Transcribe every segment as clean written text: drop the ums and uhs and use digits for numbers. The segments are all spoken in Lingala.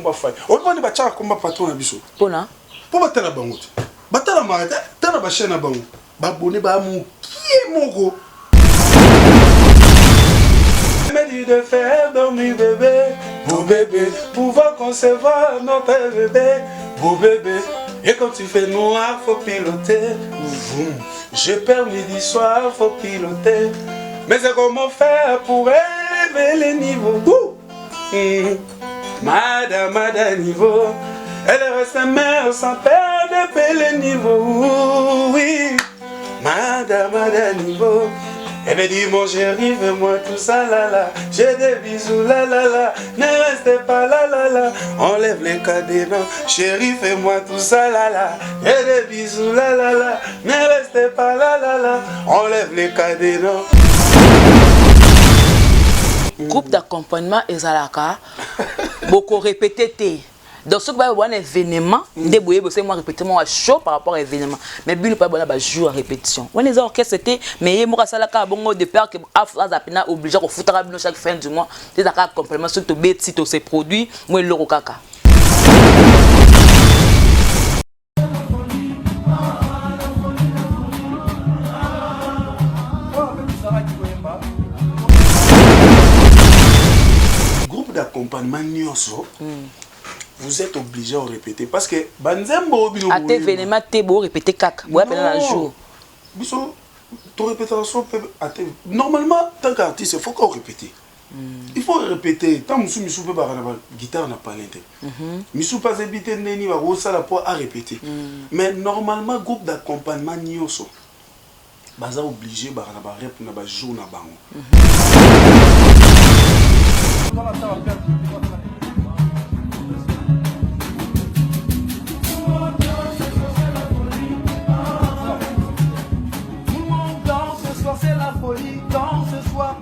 komba Fally. Oyebi batiaka komba patron na biso. Mpona? Mpo batala bango te. Batalamaka te, tala ba chaîne na bango. Babone ba mokie moko. Me dit de faire dormir bébé, beau bébé, pouvoir concevoir notre bébé, beau bébé. Et quand tu fais noir, faut piloter. Vroom. J'ai perds midi soir, faut piloter. Mais c'est comment faire pour élever les niveaux. Ouh. Mmh. Madame, madame, niveau. Elle reste mère sans perdre les niveaux. Oui. Madame, madame, niveau. Elle me dit, mon chéri, fais-moi tout ça, là, là. J'ai des bisous, là, là, là. Ne restez pas là, là, là. Enlève les cadenas. Chéri, fais-moi tout ça, là, là. J'ai des bisous, là, là, là. Ne restez pas là, là, là. Enlève les cadenas. Groupe d'accompagnement ezalaka boko répéter te. Donc soki baye wana événement nde boye bosali mwa répétition mwa chaud par rapport à événement, mais bino mpe bona bajour ya répétition wana eza orchestre te. Mais ye moko asalaka bongo de peur que aza mpena obligé kofutaka bino chaque fin du mois te. Ezalaka complément, soki tobeti, tose produit mwa eloko kaka. Groupe d'accompagnement nyonso, vous êtes obligé à répéter parce que banzembo bino ata événement te, borépéter kaka, boya mpena na jour. Biso torépétaka so mpe ate. Normalement, tant qu'artiste, il faut qu'on répéter, il faut répéter. Tant mosusu misu mpe baka na baguitare na palin te, misu mpe azebi te ndeni bakosala mpo arépéter. Mais normalement, groupe d'accompagnement nyonso baza obligé baka na barep na bajour na bango. Tout le monde danse ce soir, c'est la folie. Danse ce soir.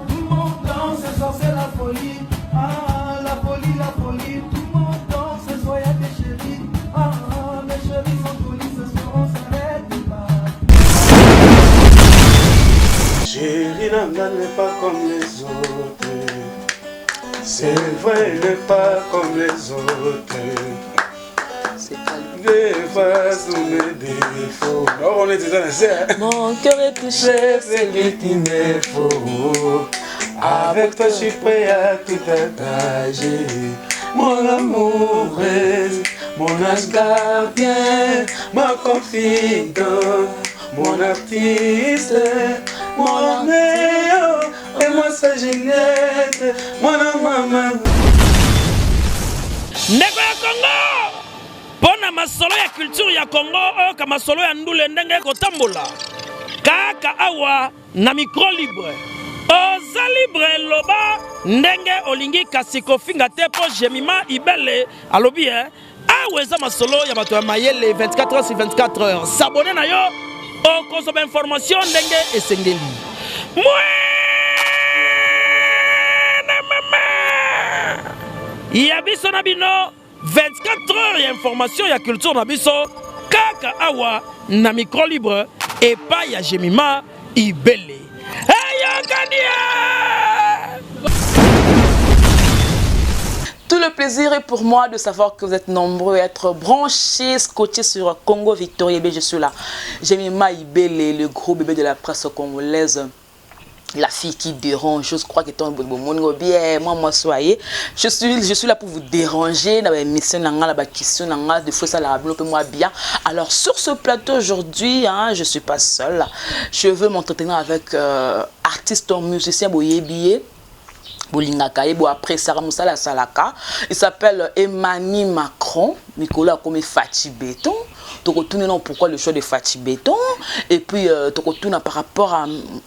Tout le monde danse ce soir, c'est la folie. Ah, la folie, la folie. Tout le monde danse ce soir, y'a des chéris. Ah, ah, mes chéris sont jolis ce soir, on s'arrête pas. Chérie Nanga n'est pas comme les autres. C'est vrai, il n'est pas comme les autres. C'est pas Des fois, sont mes défauts. Oh, on est déjà dans ça. Mon cœur est touché. C'est celui qui me faut. Avec toi, je suis prêt à tout partager. Mon amoureuse, mon ange gardien, ma confident, mon artiste, mon Roméo, et moi sa Juliette, mon maman. Ndeko ya Kongo, mpo na masolo ya culture ya Kongo, oyoka masolo ya ndule ndenge ekotambola kaka awa na micro libre. Oza libre, loba ndenge olingi, kasi kofinga te, mpo Jemima Ibele alobi e awa eza masolo ya bato ya mayele. 24 heures sur 24 heures, s'abonner na yo, okozwa bainformation ndenge esengeli. Mwene mama ya biso na bino, 24 heures ya information ya culture na biso kaka awa na micro libre epai ya Jemima Ibele. Eyokani! Tout le plaisir est pour moi de savoir que vous êtes nombreux à être branchés, scotchés sur Congo Victoria. Je suis là. J'ai mis Maïbele, le gros bébé de la presse congolaise. La fille qui dérange, je crois que ton bien, moi, moi, soyez. Je suis là pour vous déranger dans l'émission, dans la question, dans la des fois, ça la moi bien. Alors, sur ce plateau aujourd'hui, hein, je suis pas seule. Je veux m'entretenir avec artiste, musicien, boyebi ye, bolingaka ye, boappréciaka mosala asalaka. Il s'appelle Emani Macron. Mikolo akomi Fatshi Béton. Tokotuna non pourquoi le choix de Fatshi Béton, et puis tokotuna par rapport à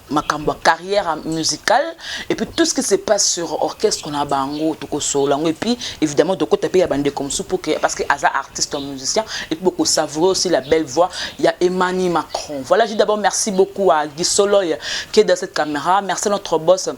makambo ya carrière musicale et puis tout ce qui se passe sur orchestre na bango, tokosola yango. Et puis évidemment tokota mpe ya bandeko mosusu pour que, parce que aza artiste musicien, et puis bokosavourer aussi la belle voix ya Emani Macron. Voilà, j'ai d'abord merci beaucoup à Guy Soloy qui est dans cette caméra. Merci à notre boss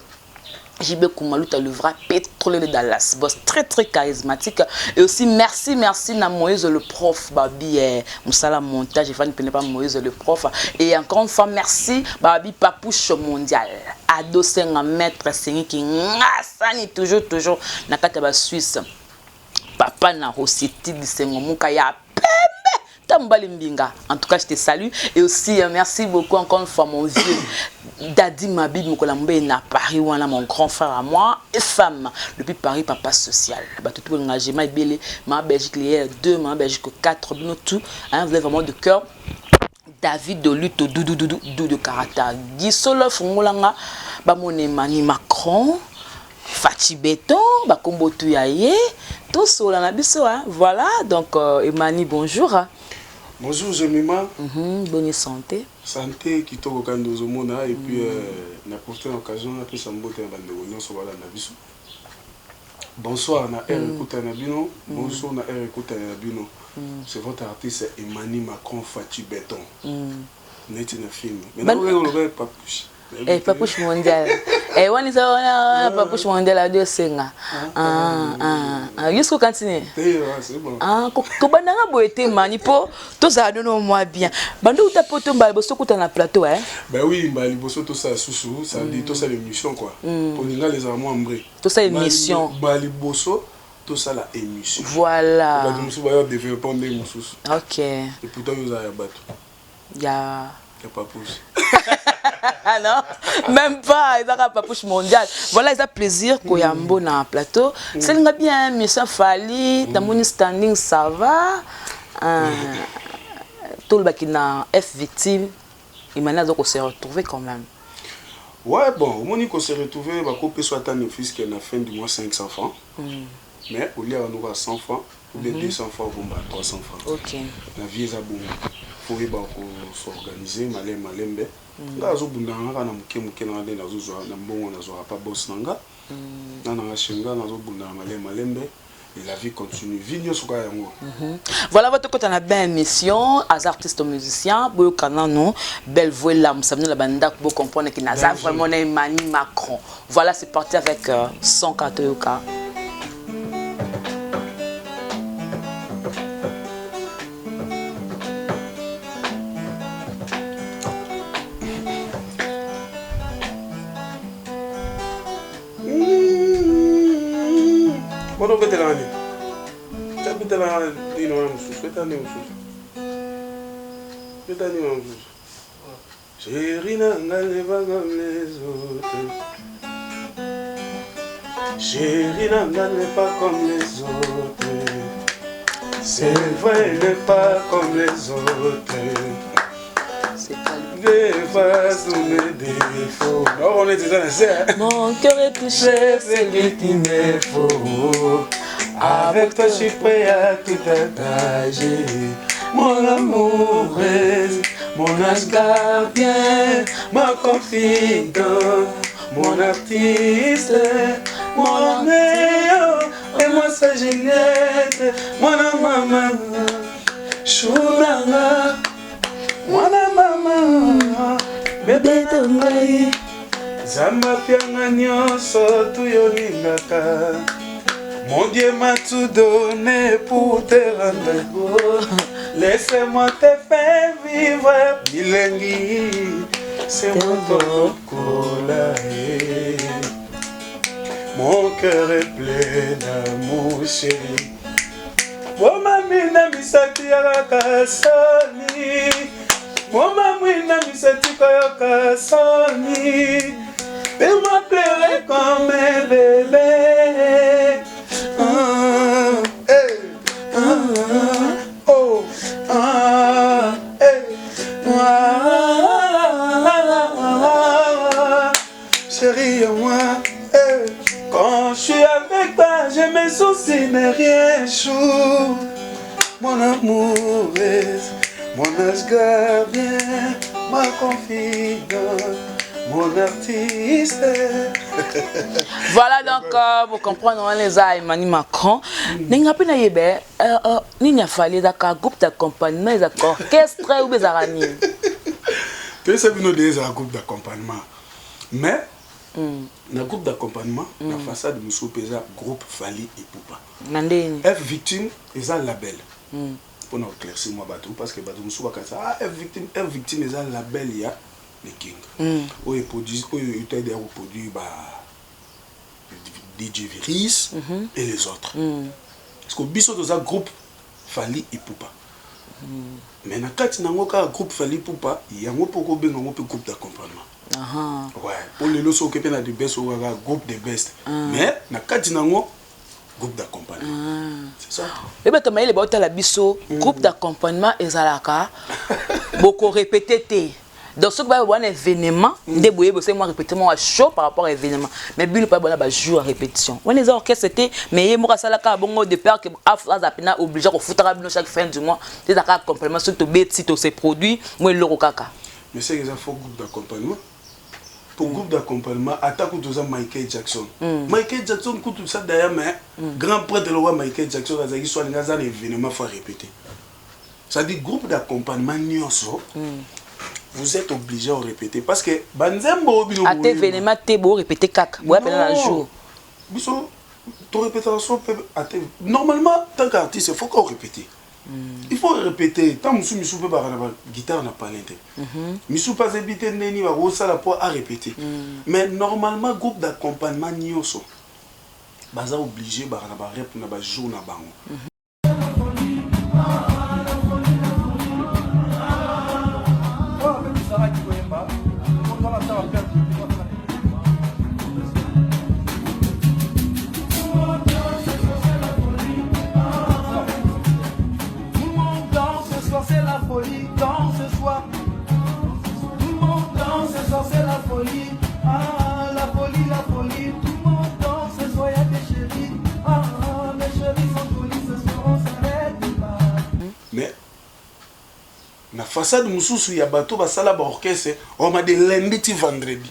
JB Koumalouta, le vrai pétrolier de Dallas, boss très très charismatique. Et aussi merci, merci na Moïse le prof, Babi, eh, Moussala montage, Evan pas Moïse le prof. Et encore une fois, merci, Babi Papouche mondial. Ado Senga maître Sengi qui ngasani toujours, toujours, na kati ya Suisse. Papa na Rositi Bisengo Muka ya pembe ta mobali mbinga. En tout cas, je te salue. Et aussi, merci beaucoup encore une fois, mon vieux Daddy Mabib Mokola Mbe na Paris, wana, mon grand frère à moi et femme. Depuis Paris, papa social. Bah, tout le monde, j'ai belé, ma Belgique, les 2, ma Belgique 4, bino tout. Hein, vous êtes vraiment de cœur. David de lutte, doudou, doudou, doudou de caractère. Guy Solo, Fungolanga, bamone Mani Macron, Fatshi Béton, bakombo tu ya ye, tosola na biso, hein. Voilà, donc Emani, bonjour. Bonjour Jemima. Bonne santé. Santé kitoko kando ozomona et puis na profiter na occasion napesa mbote na bandeko nyonso balanda biso. Bonsoir na air ekutana na bino, bonjour na air ekutana na bino. C'est votre artiste Emani Macron Fatshi Béton. Neti na film. Mais na oloba Papouche. Eh, Papouche mondial. Eh, wana eza wana Papouche mondial adi osenga. Ah, ah, ah, jusqu'au continue. C'est bon. Ah, kobandanga boye te mani po tozala nono mwa bien. Bando uta poto mbala liboso okutana na plateau, hein? Ben oui, mbala liboso tosala susu, ça dit tosala émission quoi. Po lingala ezala mwa mbre. Tosala émission. Mbala liboso tosala émission. Voilà. Bato mosusu baya développer ndenge mosusu. Ok. Et pourtant yo ozala ya bato. Ya Ya Papouche. Ah non, même pas, ezaka Papouche mondial. Voilà, eza plaisir koyambo na plateau. Selinga bien, Monsieur Fally, tamoni standing ça va. Tolobaki na F victime, Emmanuel azo se retrouver quand même. Ouais, bon, omoni ko se retrouver bakopesa ata ne fût-ce que na fin du mois 500 francs. Mais oliaka noka 100 francs ou bien 200 francs, bomba 300 francs. Ok. Na vie eza bongo. Faut oyeba ko s'organiser malembe malembe. Nga azobundana kaka na moke moke na nga nde nazozwa na mbongo nazwaka pa boss na nga. Na nga chez nga nazobundana malembe malembe et la vie continue. Vie nyonso kaka yango. Voilà votre côté na belle émission, as artiste musicien, boyoka nano, belle voix là, nous sommes la bande pour comprendre qu'il n'a vraiment Emmanuel Macron. Voilà, c'est parti avec son Katoyoka. Bono obetelaka nini? Obetelaka nini wana mosusu? Beta nini mosusu? Beta nini wana mosusu? Chérie na nga n'est pas comme les autres. Chérie na nga n'est pas comme les autres. C'est vrai, elle n'est pas comme les autres. C'est pas lui. Efface tous mes défauts. Oh, on est déjà dans ça. Mon cœur est touché, c'est lui qui me faut. Avec toi, je suis prêt à tout partager. Mon amoureuse, mon ange gardien, ma confidente, mon artiste, mon Roméo, et moi sa Juliette, mon maman, Chounanga, mon maman, bébé de ngai. Nzambe apianga nyonso tuyolingaka. Mon Dieu m'a tout donné pour te rendre beau. Laisse-moi te faire vivre bilengi. C'est mon tokola. Mon cœur est plein d'amour, chérie. Bomamina misati yakaka soni. Bomamwina misati koyoka soni. Fais-moi pleurer comme un bébé. Ah, hey, ah, oh, ah, hey, ah, ah, chérie, moi, hey. Quand je suis avec toi, je me soucie de rien, chou. Mon amour est mon ange gardien, ma confidente, mon artiste. Voilà donc, vous comprenez, on les a Emmanuel Macron. Ninga pe na yebe, nini afali ezaka groupe d'accompagnement, ezaka orchestre ou ezaka nini? Toyesa bino de ezala groupe d'accompagnement. Mais na groupe d'accompagnement, na façade mosusu mpe eza groupe Fally Ipupa. Na ndeni? F Victime eza label. Mpona koéclaircir mwa bato parce que bato mosusu bakanisa ah F Victime, F Victime eza label ya le King. Oyo produit oyo etaide ya koproduire ba DJ Viris et les autres. Parce que biso toza groupe Fally Ipupa. Mais na kati nango kaka groupe Fally Ipupa, yango mpo kobenga yango mpe groupe d'accompagnement. Ouais, po lelo soki mpe na the best oyo kaka groupe the best. Mais na kati nango groupe d'accompagnement. C'est ça. Oyebi mayele baotala biso, groupe d'accompagnement ezalaka bokorépéter te. Donc soki baya wana événement nde boye bosali mwa répété mwa chaud par rapport à événement, mais bino mpe bona bajour ya répétition wana eza orchestre te. Mais ye moko asalaka bongo de peur que aza mpena obligé kofutaka bino chaque fin du mois te. Ezalaka complément, soki tobeti, tose produit mwa eloko kaka. Mais c'est eza faux groupe d'accompagnement. Pour groupe d'accompagnement, ata kutu oza Michael Jackson, Michael Jackson kutu ça d'ailleurs, mais grand prêtre, le roi Michael Jackson azalaki so alingi aza na événement, faut répéter. C'est-à-dire groupe d'accompagnement nyonso, vous êtes obligé à répéter parce que banzembo oyo bino ata événement te, borépété kaka boya mpena na jour. Biso torépétaka so mpe ate. Normalement, tant qu'artiste, il faut qu'on répéter, il faut répéter. Tant mosusu misu mpe baka na baguitare na palin te, misu mpe azebi te ndeni bakosala mpo arépéter. Mais normalement, groupe d'accompagnement nyonso baza obligé baka na barep na bajour na bango. Oyo mpe tozalaki koyemba ozala ata baperte. Tout le monde danse ce soir, c'est la folie. Danse ce soir. Tout le monde danse ce soir, c'est la folie. Ah, la folie, la folie. Tout le monde danse ce soir, y a des chéris. Ah, ah, mes chéris sont jolis. Ce soir, on s'arrête pas. Mais na façade mosusu ya bato basala baorchestre oma de lundi ti vendredi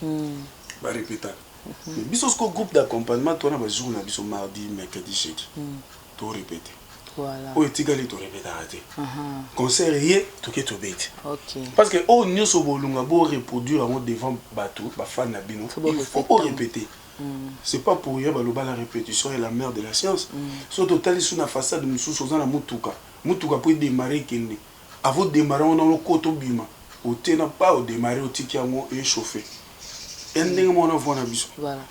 barépétaka. Mais biso siko groupe d'accompagnement, tona bajour na biso mardi, mercredi, jeudi, torépéte. Oyo etikali torépétaka te. Concert ye toke tobeti. Parce que oyo nyonso bolunga boreproduire yango devant bato bafan na bino, Faut il faut borépéter. borépéter. C'est pas pour rien baloba la répétition est la mère de la science. So totali su na façade mosusu, oza na motuka, motuka mpo edémarre ekende, avo démarre wana olokota obima ote na pa odémarre, otiki yango echauffe ya ndenge moko na voix na biso.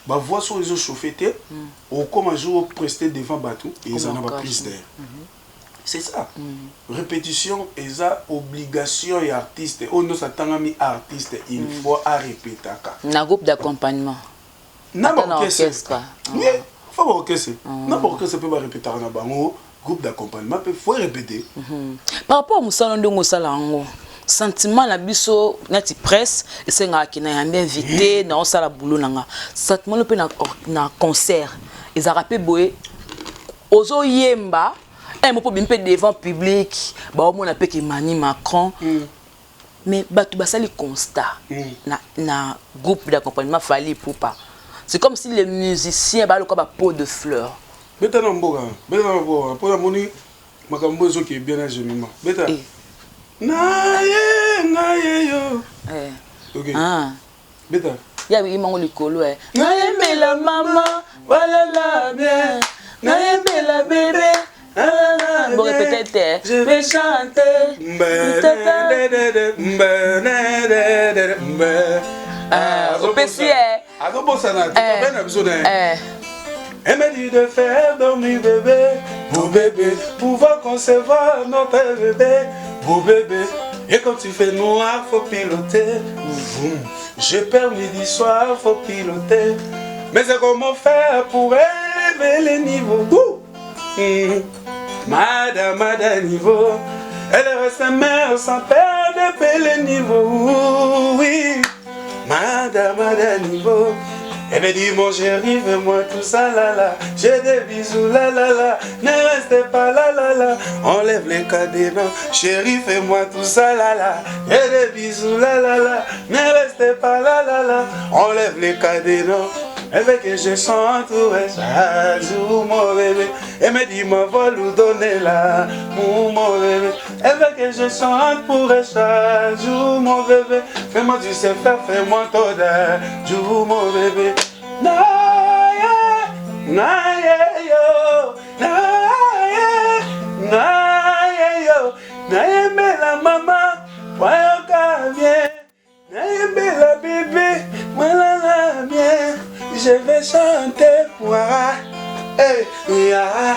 Bavoix soki ezochauffe te, okóma jour opreste devant bato, eza na baprise d'air. C'est ça, répétition eza obligation ya artiste oyo nyonso atangami artiste, il faut arépétaka. Na groupe d'accompagnement? Na Ata na baorchestre. Orchestre. Oui, faut baorchestre, na baorchestre mpe barépétaka na bango, groupe d'accompagnement mpe faut répéter. Par rapport mosala ndenge osala yango, sentiment na biso neti presse esengaka ke na yambi invité na osala boulot na nga, sentiment no mpe na concert ezalaka mpe boye, ozoyemba un mpo bimi mpe devant public, baomona mpe ke Mani Macron. Mais bato basali constat na groupe d'accompagnement Fally Ipupa, c'est comme si les musiciens baloka bapeau de fleur. Beta na mboka, beta na mboka mpo namoni makambo ezoki bien na Jemima, beta. Eh. Na ye ngai yo. Eh. Ok. Ah. Beta. Ya yimango likolo e nayembela mama walala bien, nayembela bébé. Bon, répétez te. Je vais chanter. Ah, opesi ye. Azobosana Eh. na biso na ye. Eh. Elle m'a dit de faire dormir bébé, pour bébé, pouvoir concevoir notre bébé, pour bébé. Et quand tu fais noir, faut piloter. Vroom. Je perds midi soir, faut piloter. Mais c'est comment faire pour élever les niveaux. Ouh. Madame, madame, niveau. Elle reste mère sans perdre les niveaux. Oui. Madame, madame, niveau. Elle me dit, mon chéri, fais-moi tout ça, là, là. J'ai des bisous, là, là, là. Ne restez pas là, là, là. Enlève les cadenas. Chéri, fais-moi tout ça, là, là. J'ai des bisous, là, là, là. Ne restez pas là, là, là. Enlève les cadenas. Elle veut que je chante ouais, chaque jour, mon bébé. Elle me dit, m'en va lui donner là, mon bébé. Elle veut que je chante pour elle chaque jour, mon bébé. Fais-moi du sais faire, fais-moi ton jour, mon bébé. Na, yeah, na, yeah, yo, na, yeah, na, yeah, yo. Nayembela mama, wayoka bien. Nayembela bébé, malala bien. Je vais chanter, moi. Eh, yeah.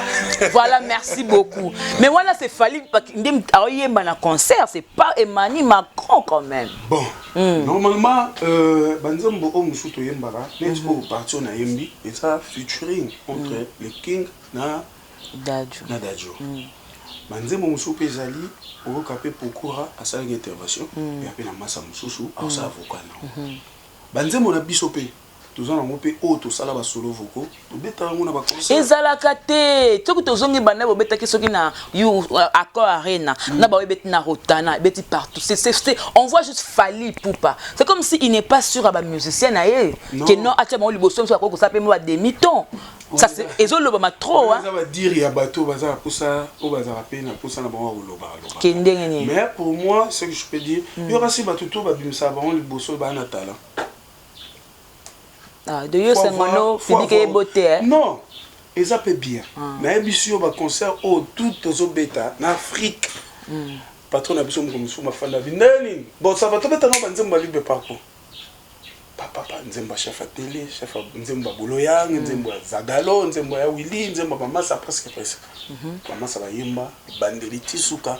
Voilà, merci beaucoup. Mais voilà, c'est Fally nde aoyemba na concert, c'est pas Emmanuel Macron quand même. Bon, mm. normalement euh, banzembo oyo mosusu toyembaka neti oyo parti oyo nayembi eza featuring entre mm. le king na Dadju. Na Dadju. Mm. Banzembo mosusu mpe ezali oyoka mpe Pokura asalaki intervention mm. ya mpe na masa mosusu aosala mm. vocal nango mm -hmm. Banzembo na biso mpe toza nango mpe oyo tosala ba solo vocaux tobeta yango na ba concert. Ezalaka te soki tozongi banda bobetaki soki na Accor Arena mm. na baoyo ebeti na Rotana ebeti partout c'est, c'est, c'est, on voit juste Fally Ipupa c'est comme si il n'est pas sûr à ba musicien na ye que non atia bango liboso mosusu akoki kosala mpe ba demi ton ça c'est ezolobama trop hein eza ba dire ya bato baza na posa oyo bazalaka mpe na posa na bango ya koloba loba ke ndenge nini mais pour moi ce que je peux dire mm. yo kasi bato to babimisaka bango liboso baa na talent ah, de yo sengono public eyebo te eh? non eza mpe bien ah. nayebisi yo baconcert oyo tout tozobeta na afrique mm. patron na biso moko mosusu mafanda bi ndenge nini bon ça va tobeta nao banzembo ya libre parcours papa nzembo ya chef ya tele chef ya nzembo ya boloyang mm. nzembo ya zagalo nzembo ya willi nzembo ya bamasa presque presque mm -hmm. bamasa bayemba ebandeli ti suka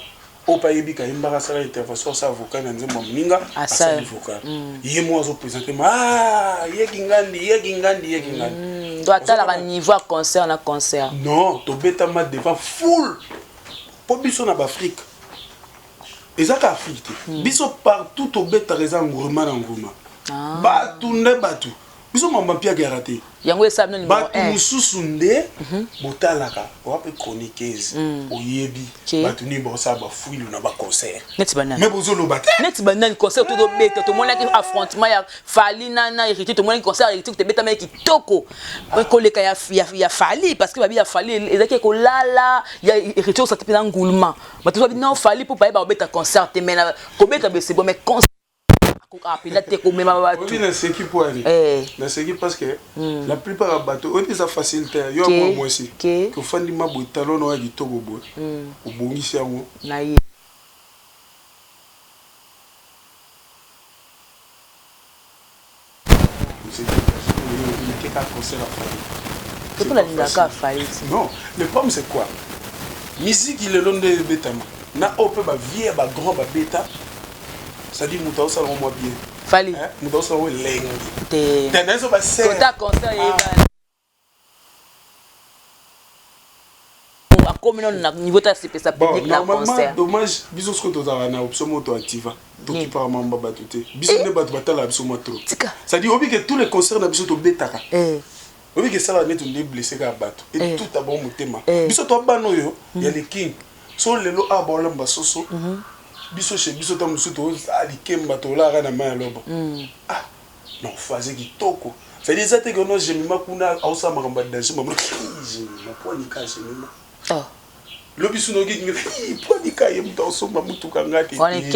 oyo mpe ayebi kayembaka asala intervention asala vocal na nzembo ya moninga asali vocal mm. ye moko azopresente ma ah, ye kingandi ye kingandi ye kingandi mm. donc atalaka niveau ya concert na concert non tobetama devant foule mpo biso na baafrike eza ka afrique te mm. biso partout tobetaka eza nguruma na nguruma ah. bato nde bato biso mamba mpiaka yaka te yango esala bino numéro 1 bato mosusu nde mhm. botalaka oa mpe chroniqueuse mm. oyebi bato nini baosala bafuilu na baconcert neti banani me bozoloba te neti banani concert tozobeta tomonaki affrontement ya Fally na na héritier tomonaki concert ya héritier tebetamaki kitoko koleka ya, ya, ya Fally parce que babi ya Fally ezalaki kolala ya héritier osati mpe na nguluma bato babi non Fally mpo bayeba kobeta concert te mais kobeta besebo mais concert akokaka mpenza te komema bato obi naseki mpo ani eh. naseki parce que hmm. la plupart ya bato oyebi eza facile te yo mwa mwasi ofandi mabwe talon oyo ya kitoko boye hmm. obongisi yango na ye Soki nalingaka Fally te. Non, le problème c'est quoi? Musique lelo nde ebetama na oyo mpe ba vieux ba grand babeta, c'est-à-dire moto aosala ngo mwa bien. Fally. Moto aosala ngo elengi. Te. Te nayeso ba sœur. Kota concert eyebana. Akomi nano na niveau ta sepesa public na concert. Dommage biso sikoyo tozalaka na option moko toactiva tokipaka mamba bato te biso nde bato batalaka biso mwa trop c'est-à-dire oyebi ke tous les concerts na biso tobetaka oyebi ke esalaka neti nde blesse kaka bato etuta bango motema biso toa bana oyo ya le king so lelo awa baolamba soso biso chez biso ta mosusu tozala likemba tolalaka na mai ya lobo ah non phase kitoko c'est-à-dire eza te ke no jemima kuna aosala makambo ya danger mamona jemima po anika jemima oh. lobi sino oki po anika ye moto aosomba motuka nga te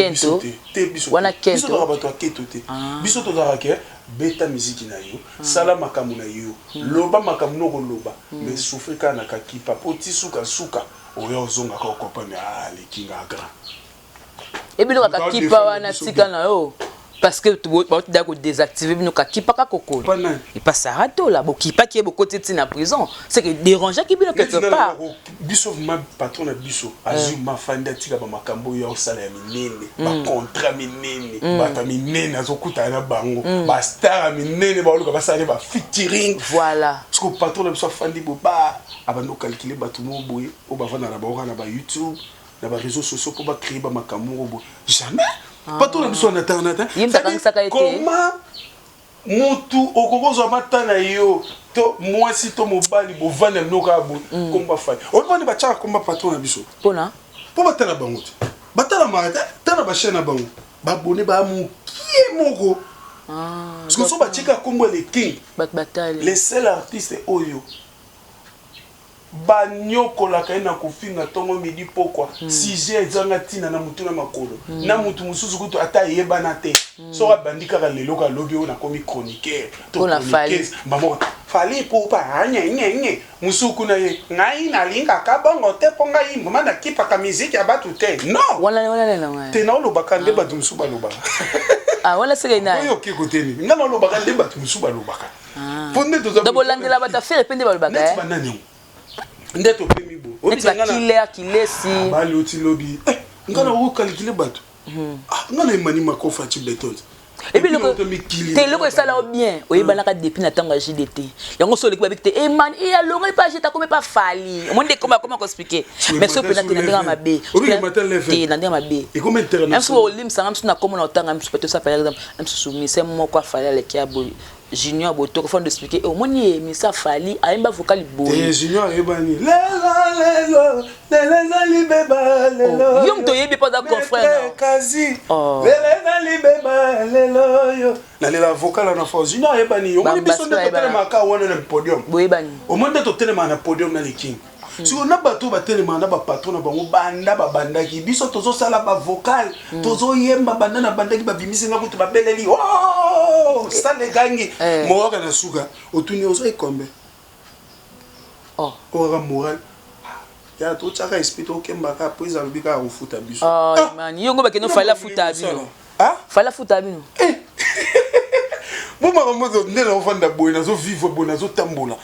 biso te te biso biso tozalaka bato ya keto te ah. biso tozalaka ke beta miziki na yo ah. sala makambo na yo hmm. loba makambo no koloba hmm. mais souffrir kaka na kakipa po ti suka suka oya ozongaka okomprendre ah leki nga grand ebino kaka kipa wana tika na yo parce que baotida kodésactive bino kakipaka kokolo epa sara tola bokipaki ye bokoti ti na prison c'est que dérangeaki bino quelque part biso vraiment patron na biso azwi mafandi atika bamakambo oyo aosala ya minene bacontrat minene bato ya minene azokutana na bango bastar ya minene baoluka basala ne bafeaturing voilà parce que patron na biso afandi bo ba abandi okalkile bato moko boye oyo bavanda na bango kaka na bayoutube na ba réseaux sociaux pour ba créer ba makambo moko boye jamais ah. patron na biso na tana ye moto akangisaka ye te comment mutu okoki kozwa mata na yo to mwasi to mobali bovanda bino kaka boye mm. komba fali oyebani batyaka komba patron na biso mpona mpo batala bango te batalamaka te tala bachaine na bango babone baya mokie moko ah, parce que so batyeka kombo ya le king le seul artiste oyo Banyokolaka ye na kofinga tongo midi pokwa mm. Sujet ezanga tina na mutu na makolo mm. Na mutu mosusu kutu ata ayebana te mm. Soki abandi kaka lelo kaka lobi oyo nakomi chroniqueur to chroniqueuse mbamoko Fally Ipupa nye nye nye mosusu kuna ye ngai nalingaka bongo te mpo ngai mama nakipaka miziki ya batu te non wana wana te naolobaka nde bato mosusu balobaka ah wana seke nani oyo okeko te nini ngai naolobaka nde bato mosusu balobaka ah. mpo nde toza bolandela bato affaire mpe nde balobaka neti banani yango? Nde topemi bo. Neti ba killer kilesi. Ah, baloti lobi. Eh, nga na ko calculer bato. Ah, nga na emani makofa ti beton. Te eloko esala yo bien oyebanaka depuis na ntango ya JDT yango so oleki babiki te emani e alongoli pa jeta akomi pa fali omoni nde ekoma akoma koexplike mais so mpena te na ndenge ya mabe te na ndenge ya mabe mso olimbisanga mso na komona otanga mso peut-être ça par exemple msusu mise moko afali aleki ya boye Junior Botoko faut nous expliquer eh, omoni ye misa Fally ayemba vocal boye eh Junior ayebani lelo lelo lelo ezali beba lelo oh, yo moto oyebi mpo aza confrère kazi oh. lelo ezali beba lelo yo nalela vocal wana fort Junior ayebani omoni biso nde totelemaka wana na podium boyebani omoni nde totelemaka na podium na le king Sikoyo na bato oyo batelemaka na ba patron na bango banda babandaki biso tozosala ba vocal tozoyemba banda na bandaki babimisi nga kutu babeleli oh sale egangi Eh. moyoka na suka otuni ozo ekombe Oh. okaka moral ya totyaka esprit tokembaka po eza alobi kaka kofuta biso Oh, Ah! Imani. Yo ngo bakende Fally afuta bino. Ah? Fally afuta bino. Eh! Bo makambo oyo nde naofanda boye nazovivre boye nazotambola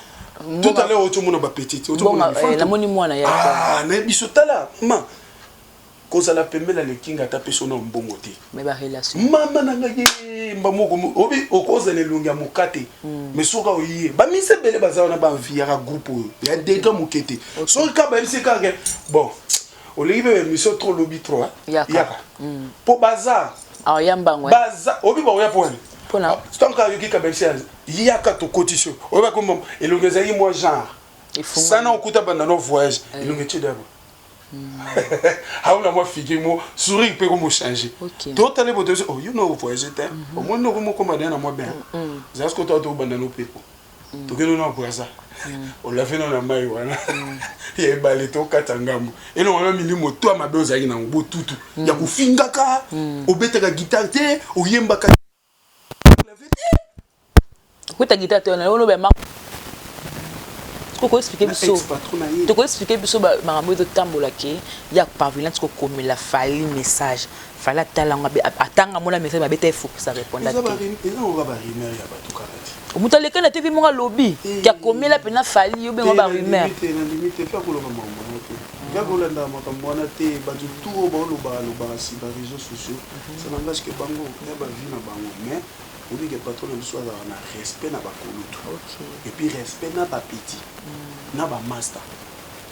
tout à l'heure otomona bapetite Bonga, eh, namoni mwana ya ah, nayebi biso tala ma kozala pembeni ya lekinga ata peso na mbongo te mais ba relation mama na ngai ye mba moko obi okozala elongi ya mokate mais soki oye bamisi ebele baza wana baenviaka groupe oyo ya dega moke te soki kaka bayebisi kaka bon olingi mpe émission trop lobi trop hein? Yaka. Yaka mpo baza Ah, ya mbango. eh. baza obi bakoya mpo wani Mpona? ntango kaka yoki kabebisi yaka tokotisi yo oyo bakoma elongi ezalaki mwa genre Efungwami. sana okuta banda no voyage elongi etie dabo aona mwa figure mo sourire mpe komochange Ok. totale boto oh yo no voyage te omoni noko mokoma deya na mwa bien zala sikoyo toa tobanda no pepo tokende na braza olave no na mai wana ya ebale tokata ngambo elongo wana milimo to ya mabe ozalaki nango botutu ya kofingaka obetaka guitare te oyembaka clavier te Okota guitare te wana oloba ma Toko expliquer Na biso. ex patron na ye. Toko expliquer biso ba makambo ezotambola ke ya parvenir kokomela Fally message. Fally atala yango atanga mona message babeta ye focus a répondre eza te. eza ngo ba rumeur ya bato kaka te Moto aleka na TV moko alobi Eh. ke akomela mpena Fally yo bengo ba rumeur. te nandimi te mpe akoloba makambo wana te mpe akolanda makambo wana te bato tu oyo baolobaka lobaka si ba réseaux sociaux ça n'engage que bango ya bavie na bango mais oyebi ke patron na biso azalaka na respect na bakulutu Ok. et puis respect na bapeti na bamaster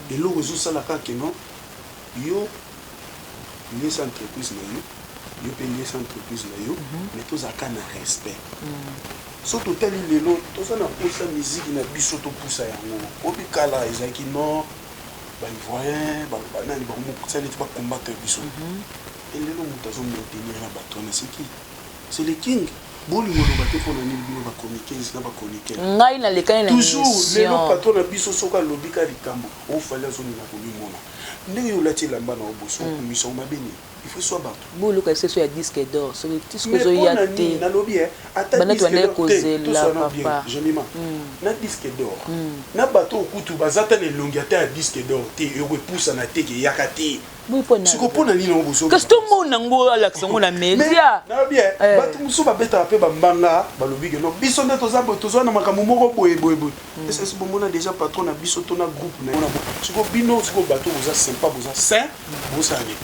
eloko ezosala kaka keno yo liesa entreprise na yo yo mpe liesa entreprise na yo mais tozalaka na respect so totali lelo toza na posa miziki na biso topusa yango obikala ezalaki non baivoirien banani bakomokutisa neti bacombattre biso elelo moto azomaintenir na bato wana c'est qui c'est le king bolingo oloba te mpo na nini bino bachroniqueuse na bachroniqueur Ngai nalekani na toujours lelo émission. patron na biso soki alobi ka likambo ofali azolinga komimona ndenge yo olati elamba na oboso okomisa mabe nini il faut swa bato Boluka eseso ya disque d'or soki tisque Mais ozoya mpona nini te. nalobi eh, ata Banda disque tobandaki d'or te, kozela, toswana bien, papa. Jemima na disque d'or na bato okutu baza ta na elongi ata ya disque d'or te ekoepusana te ke eyaka te Boyi mpo na siko mpona nini yango bozo kasi tomona yango alakisa yango na media. nalobi eh, Eh. bato mosusu babetaka mpe bambanga balobi ke no biso nde toza boye toza na makambo moko boye boye boye ss bomona déjà patron na biso to na groupe na ye siko bino siko bato boza sympa boza sain bosala nini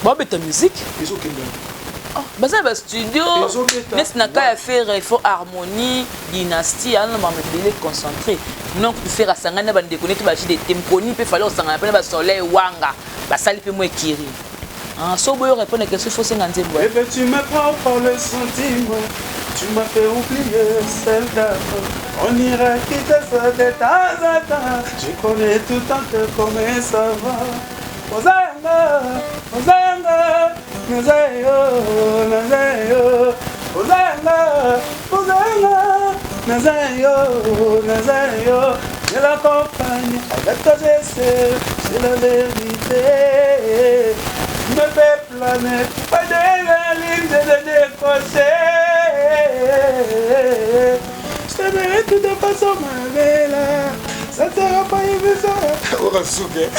Babeta musique. ezokende Oh, baza na bastudio Ezobeta. neti na ka ya Ferre il faut harmonie dynastie ana makambo ebele concentré donc Ferre asangani na bandeko neti ba JDT mokoni mpe fale osangana mpe na basoleil wanga basali mpe mo ekiri Ah, so boyo répondre question faut senga nzembo Eh ben tu me prends par le sentiment Tu m'as fait oublier celle d'avant On ira quitter ça de temps en temps Je connais tout le temps que comment ça va Ozanga, Ozanga, Nazayo, Nazayo Ozanga, Ozanga, Nazayo, Nazayo Je l'accompagne avec toi je sais, c'est la vérité Tu me fais planer, pas de la ligne de décrocher. Je t'aimerai de toute façon, ma belle. Ça ne sera pas évident. Okasuke.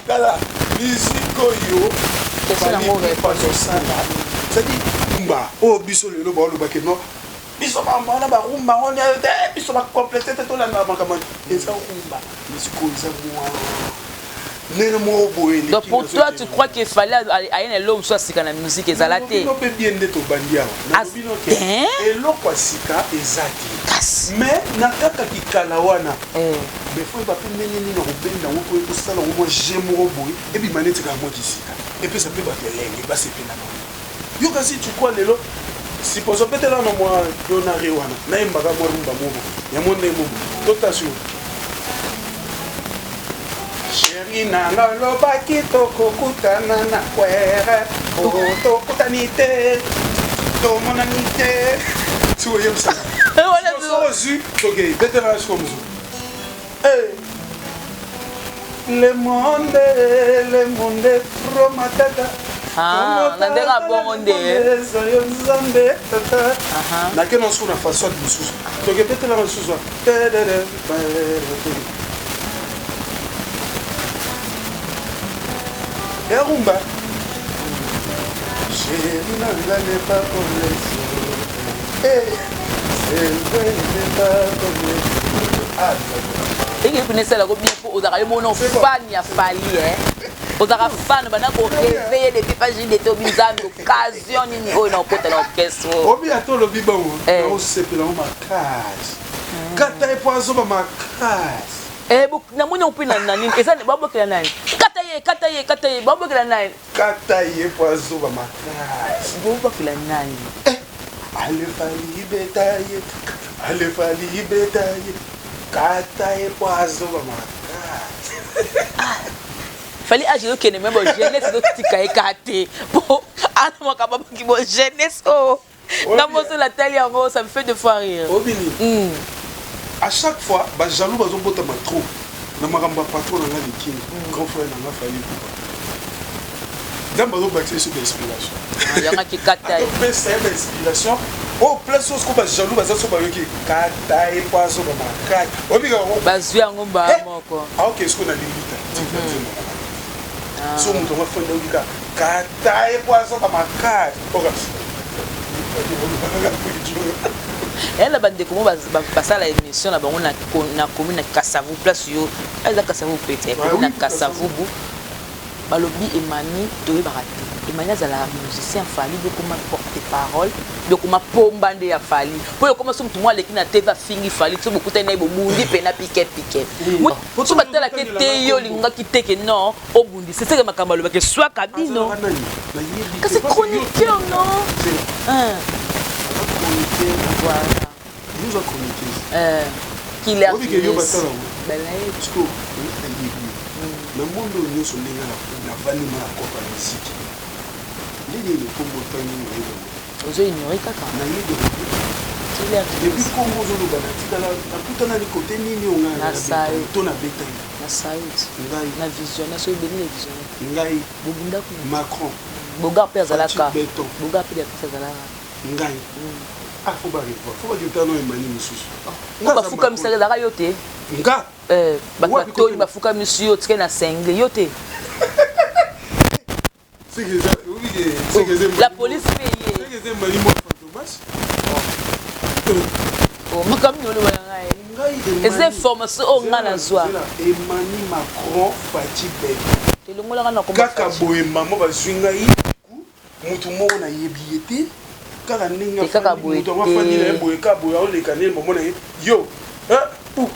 Tala, musique oyo. Question yango bazosala. C'est-à-dire, mba, oyo biso lelo baolobake non. Biso Biso makambo wana barumba yango te, biso bacomplete te, tolandaka makambo eza rumba, mais sikoyo eza mwa ndenge moko boye. Donc pour toi, tu crois qu'il fallait aye na eloko mosusu ya sika na musique ezala te? Bino mpe bien nde tobandi awa. Nalobi noke eloko ya sika eza te, mais na kaka kikala wana, mais faut yeba mpe ndenge nini kobenda yango mpo tosala yango mwa jeu moko boye, ebima neti kaka mwa kisika, epesa mpe bato elenge basepela nango. Yo kasi, tu crois lelo, supposons betela na mwa donare wana, nayembaka mwa rumba moko ya mwa ndenge moko, totasio chéri nanga olobaki tokokutana na kwere, tokutani te, tomonani te. Soki oyebisaka ozwi, tokei betela siko mosusu. Le monde, le monde trop matata. Ah, na ndenge abongo nde. Yo Nzambe tata, nake na suku na façade mosusu, toke betelaka lisusu. Ya rumba, chéri nanga n'est pas comme les autres. C'est vrai, n'est pas comme les autres. Ah, eke mpena esalako bien mpo ozalaka yo mona fan ya Fally, ozalaka fan banda korêver depuis pa JDT. Obi Nzambe, occasion nini oyo na okota na orchestre oyo? Obi ata olobi bongo, naosepela ngo makasi. Kata ye po azoba makasi. Namoni yango mpe na nini, eza babokela nani? Kata ye, kata ye, kata ye, babokela nani? Kata ye po azoba makasi. Bobokela nani? Allez Fally, beta ye, allez Fally, beta ye, kata ye po azoba makasi. Fally, âge ezokende, mais bo jeunesse ezotika ye kaka te, po ana makambo aboki bo jeunesse oyo ngambo oso natali yango, ça me fait deux fois rire. Obini à chaque fois bajaloux bazobotama trop na makambo ya patron na nga Likini, grand frère na nga Fally Ipupa. Nzambe azobakisa biso bainspiration. Yangaki kata ye. Atopesa ye bainspiration oyo place oyo siko bajaloux baza so bayoki kata ye po azoba makasi, obika. Bazwi yango mbaa moko. Aoke siko na lilita tika nzembo na so moto yango afandi, ayoki kaka kata ye po azoba makasi. Oka Eya na bandeko mo basala émission na bango na commune na Kasavu, place yo eza Kasavu pete, commune na Kasavubu. Balobi Emani toyebaka te, Emani azalaka musicien Fally, bokoma porte parole, bokoma pomba nde ya Fally, mpo ekoma so motu moko aleki na TV afingi Fally, so bokutani na ye, bobundi mpena pike pike. So batalaki te, yo olingaki te ke non, obundisa seke makambo alobaki eswaka bino. Kasi chroniqueur, non? Voilà. Yoza chroniqueuse. Killer. Obike yo batala yango nayebi na monde oyo nyonso ndenge navandi ma na kopa musique ndenge nini kombo ntangi nayebi yango. Ozo ignore kaka. Nayebi yango. Killer. Et puis kombo ozoloba, natikala nakutana likote nini oyo ngai Na sayo. to nabetaki? Na sayut. Ngai. Na visionnaire, so ebeli na visionnaire. Ngai. Bobunda kuna. Macron. Bogar mpe azalaka. Fatshi Beton. Bogar mpe mpe azalaka. Ngai, ah, faut barevoir, faut bakita no Emani mosusu. Po bafukamisaka, ezalaka yo te? Nga? Bato Wapi? batoni. Kote? Bafukamisi yo, otike na sengle yo te? La police mpe ye. Seke eza Emani mwa fantomas. Makambo nini oloba na ngai? Ngai Eza information oyo ngai nazwa. Emani Macron, Fatshi Beton. Elongolaka na komba. Kaka boye, mama, bazwi ngai motu moko nayebi ye te, kaka ndenge Te kaka boye moto yango te. afandi na ye boye, kaka boye aoleka nde mamo na ye yo.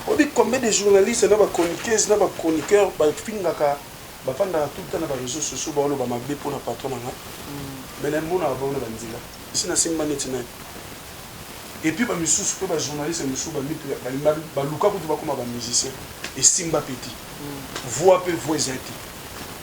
Obi combien de journalistes na bachroniqueuse na bachroniqueur bafingaka, bafandaka tout le temps na baréseaux sociaux, baoloba mabe mpona patron na nga, mais namonaka bango na banzela esi nasimba neti nani. Et puis bamisusu mpe bajournaliste mosusu baluka kutu bakóma bamusicien, esimba mpe te, voix mpe voix eza te,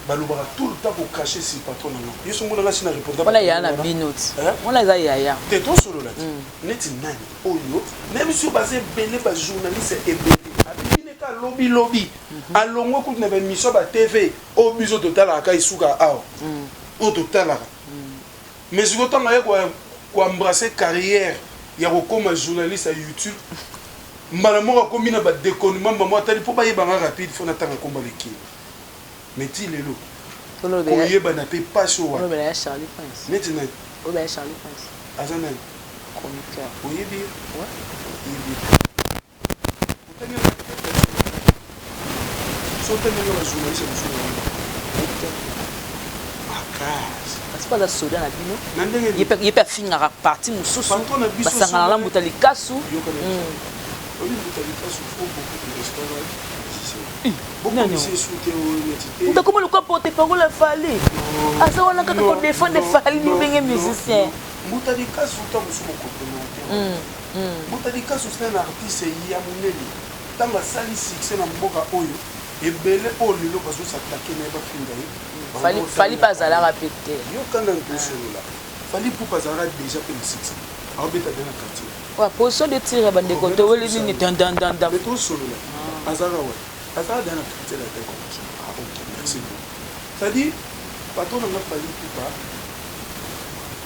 balobaka tout le temps kocracher sur patron na nga. Ye so mona nga si na répondre. Wana yaya na bino ti, wana eza yaya. Te, tosolola te neti nani oyo nayebi soki baza ebele, bajournaliste ebele abimi neka alobilobi, alongwe kutu na baémission ba TV oyo biso totalaka, esuka awa oyo totalaka. Mais sikoyo ntango aye koembrasser carrière ya kokóma journaliste ya YouTube, mbala moko akomi na badéconnement. Mamo atali mpo bayebanga rapide, fo natanga komba lekini, mais ti lelo koyebana mpe pasi oyo. Olobela ya Charlie Prince. Neti nani? Olobela ya Charlie Prince. Aza nani? chroniqueur. Oyebi? Ouais. Oyebi otangi so otangi nga bajournaliste mosusu Oyebi te. Makasi. Parce que aza soda na bino. Na ndenge Ye mpe afingaka parti mosusu. Patron na biso. Basangana na Mbuta Likasu. Yokana, oyebi Mbuta Likasu, faut beaucoup de respect na musicien. Nani? Bokomisa esu te, oyo neti te. Moto akoma lokwa porte parole ya Fally, aza wana kaka kodéfendre Fally, ndenge musicien. Mbuta Likasu, ta mosusu bokomprendre te. Mbuta Likasu, c'est un artiste ya monene. Ntango asali succès na mboka oyo, ebele oyo lelo bazosatake na ye, bafinga ye. Fally mpe azalaka mpe te. Yokana, tosolola. Fally Ipupa azalaka déjà mpe na succès, aobeta de na quartier. Ouais, position de tir ya bandeko, toweli nini dandandanda. Mais tosolola, azalaka wa, azalaka déjà na quartier la te. Ah ok, merci beaucoup. C'est-à-dire, patron nanga Fally Ipupa,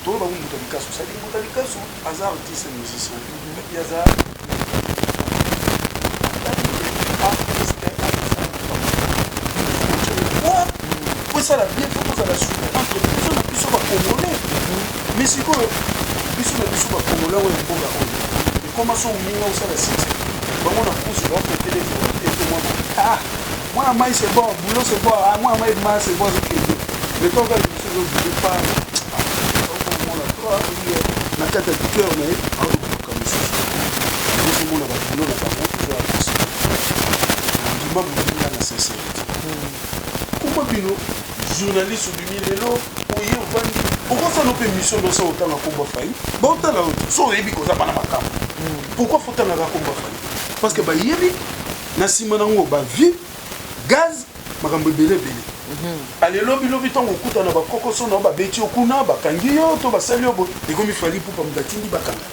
toloba ngo Mbuta Likasu, c'est-à-dire Mbuta Likasu aza artiste musicien et puis aza artiste. Po esala bien, faut tozala soudé entre biso na biso bacongolais. Mais sikoyo biso na biso bacongolais oyo ya mboka oyo ekoma so, moninga osala succès, bango na kusu baofetele te. Mwana, ah, mwana mai, c'est bon, boulot, c'est bon. Ah, mwana mai ma, c'est bon, azokende. Mais toka biso ezobouge pa omona na kati ya cœur na ye aolobaka mosusu, ozomona baboulot na bango ezoya biso. Ndima moninga na sincérité. Kuma bino journaliste obimi lelo, oye ovandi, okosala mpe mission nyonso, otanga kombo Fally, baotala yo so oyebi koza bana makambo. Pourquoi faut tangaka kombo Fally? Parce que bayebi na nsima nango bavie gaz, makambo ebele ebele. Alelobi lobi, ntango okutana bakokoso na yo, babeti yo kuna, bakangi yo to basali yo boye, ekomi Fally Ipupa moto atindi bakanga.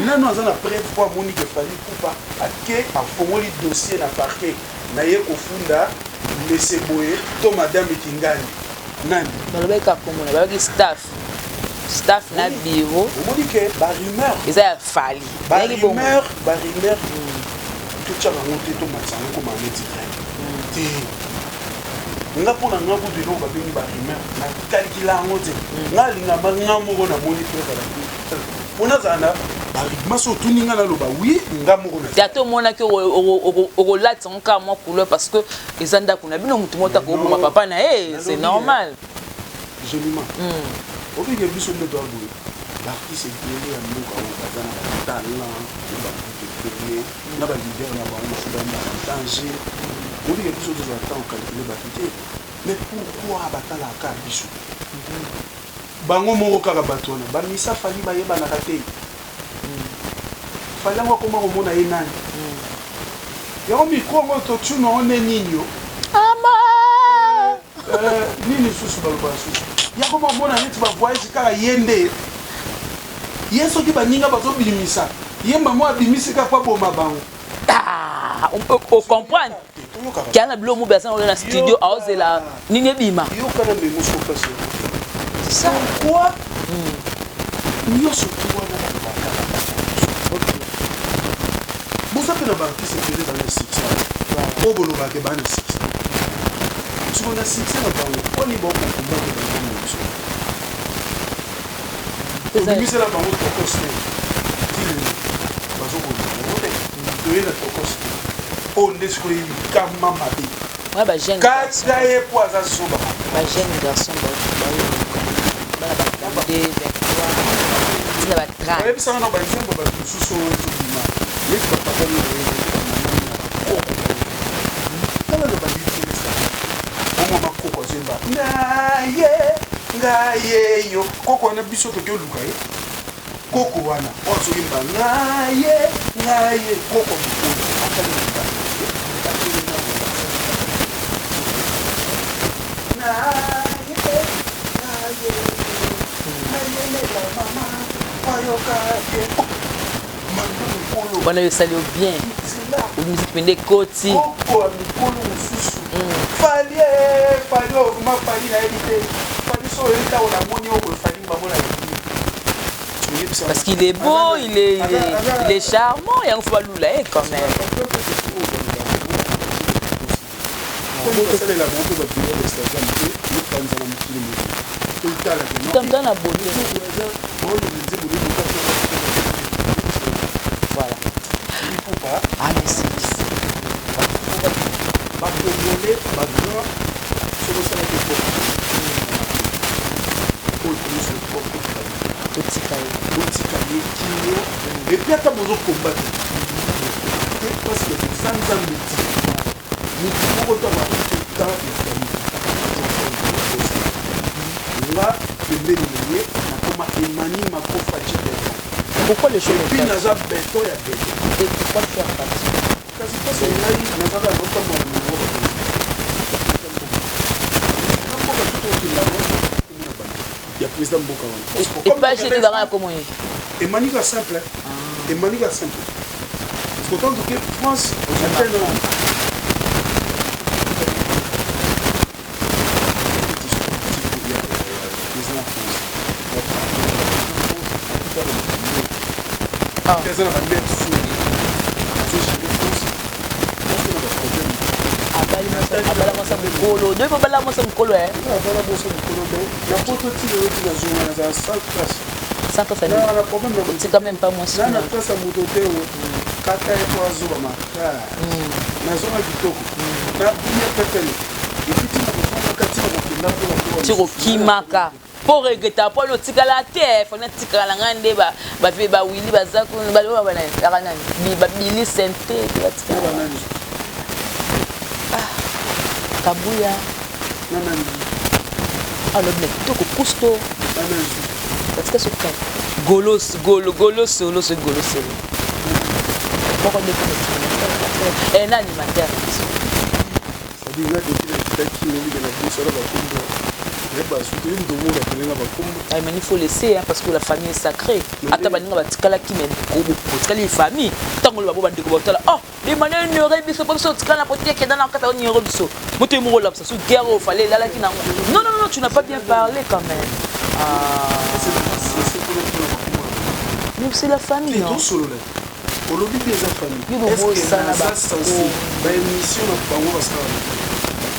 Nano aza na preuve mpo amoni ke Fally Ipupa ake afongoli dossier na parquet na ye kofunda mbese boye to madame Kingani nani. Balobaki kaka komona, balobaki staff na bureau. Omoni ke barumeur eza ya Fally. Barumeur totyaka yango te, tomatisa yango koma neti vrai te. Nga mpo na nga kutu, eloko babengi barumeur, nakalikila yango te. Nga alingama nga moko namoni preuve alaki mpo nazala na barumeur. So otuni nga, naloba oui, nga moko na Te, ata omonaki, okolatisa yango kaka mwa couleur, parce que eza ndako na bino. Motu moko taka oboma papa na ye, c'est normal. Joliment obike biso nde toya boye. Baartiste ebele ya mboka oyo baza na batalent, na babutu ebele, na baleader na bango mosusu bayembaka danger. Obike biso tozwa temps ocalcule bato te. Mais pourquoi batalaka biso bango moko kaka? Bato wana bamisa Fally, bayebanaka te. Fally yango akoma komona ye nani yango micro yango totuna ngo nde nini yo Ama nini susu balobaka susu yakoma komona neti bavoyage kaka ye nde ye. Soki baninga bazobimisa ye, mamo abimisi kaka po aboma bango. Ah, ocomprendre Toyokaka. Kia na biloko mobe aza na studio, aozela nini ebima. Yokana memo so place. C'est ça. Pourquoi nyonso tu wana balobaka? Boza mpe na baartiste ebele bana succès oyo bolobaka bana succès. Siko na succès na bango, mponi bakokumbaka bango na biso tobimisela bango tokos te? Ti lelo bazokoluka yango te. Toye na tokos te oyo nde sikoyo likama mabe. Ouais, ba jeune Kata ye po aza zoba. Ba jeune garçon bayoka, bana ba 22, 23, ntina ba 30. Bayebisaka na banzembo bato mosusu oyo ezobima neti bapapa nini bayebi, bamama na bakoko. Tala na balitelesa omwa bakoko azoyemba naye ngaye yo koko wana, biso toki oluka ye koko wana oyo azoyemba ngaye ngaye koko mokolo atali na ndako atelema naye ngaye nayelela mama bayoka ye mama mokolo. Wana yo esali yo bien. Nzela. Musique mpe nde ekoti. Koko ya mikolo mosusu, Fally, Fally oyo vraiment, Fally nayebi te. Fally so oyo ntango namoni oyo boye, Fally bango na yebi. Parce qu'il est beau, il est charmant, yango faut balula ye quand même. Basalela bango mpe bavideo ya Instagram te, yokanza na mokili moto toitala. Tamta na beauté. Ipupa. Amisiki. Ba congolais ba grand soki osalaki effort oyo ekomi sur propre. Totika ye. Botika ye kimia. Et puis ata bozo combattre te parce que boza Nzambe ti mutu moko to akoki temps ya famille nga pembeni na ye nakoma Emani Makofa Beton. Pourquoi le choix? Et puis naza beton ya beton. Et pourquoi faire partie? Kasi mpasi ngai nazaka naotambola na mongo bakonzi na mboka tutu okenda komona bato ya président mboka wana. Epai ezalaka ya komo ye. Emanika simple, emanika simple, parce que autant que France atena eza na bamere suri azogere France na baproblème. Abala mwasa mokolo doyi, bobala mwasa mokolo. Abala mwasa mokolo na poto ti lelo ti nazonga nazala sans trace. Sans trace. Na problème. Otika même pas mwasi. Na trace ya moto te. O kata ye po azoba makasi, nazonga kitoko na bia pepele et puis ntina kozongaka, ntina kokenda mpo Ti kokimaka mpo regreta mpo ali otikala te. Fana tikala na ngai nde bavie bawili baza kuna, nani, babili sente batikala. Banani? Kabuya. Na nani? Alobi na kitoko kusto. Na nani? Batika soki golos golo golo solo soki golo solo moko nde koma na animateur na biso. C'est-à-dire nga depuis nakitaki nobika na biso na bakombo nayeba suki oyo moto omona pelenga bakombo. Ah, mais il faut laisser, hein, parce que la famille est sacrée. Ata baninga batikalaki, mais botikali famille. Ntango loba bo bandeko batala, oh, Emmanuel ignoré biso po biso otikala na poti ekenda na kati, ignoré biso. Moto ye moko olapisa so guerre oyo fallait elalaki nango. Non, non, non, tu n'as pas bien parlé quand même. Ah. Mais c'est la famille, non? Tosolola, olobi mpe eza famille. Yo bobosana. Naza censé baémission na bango basala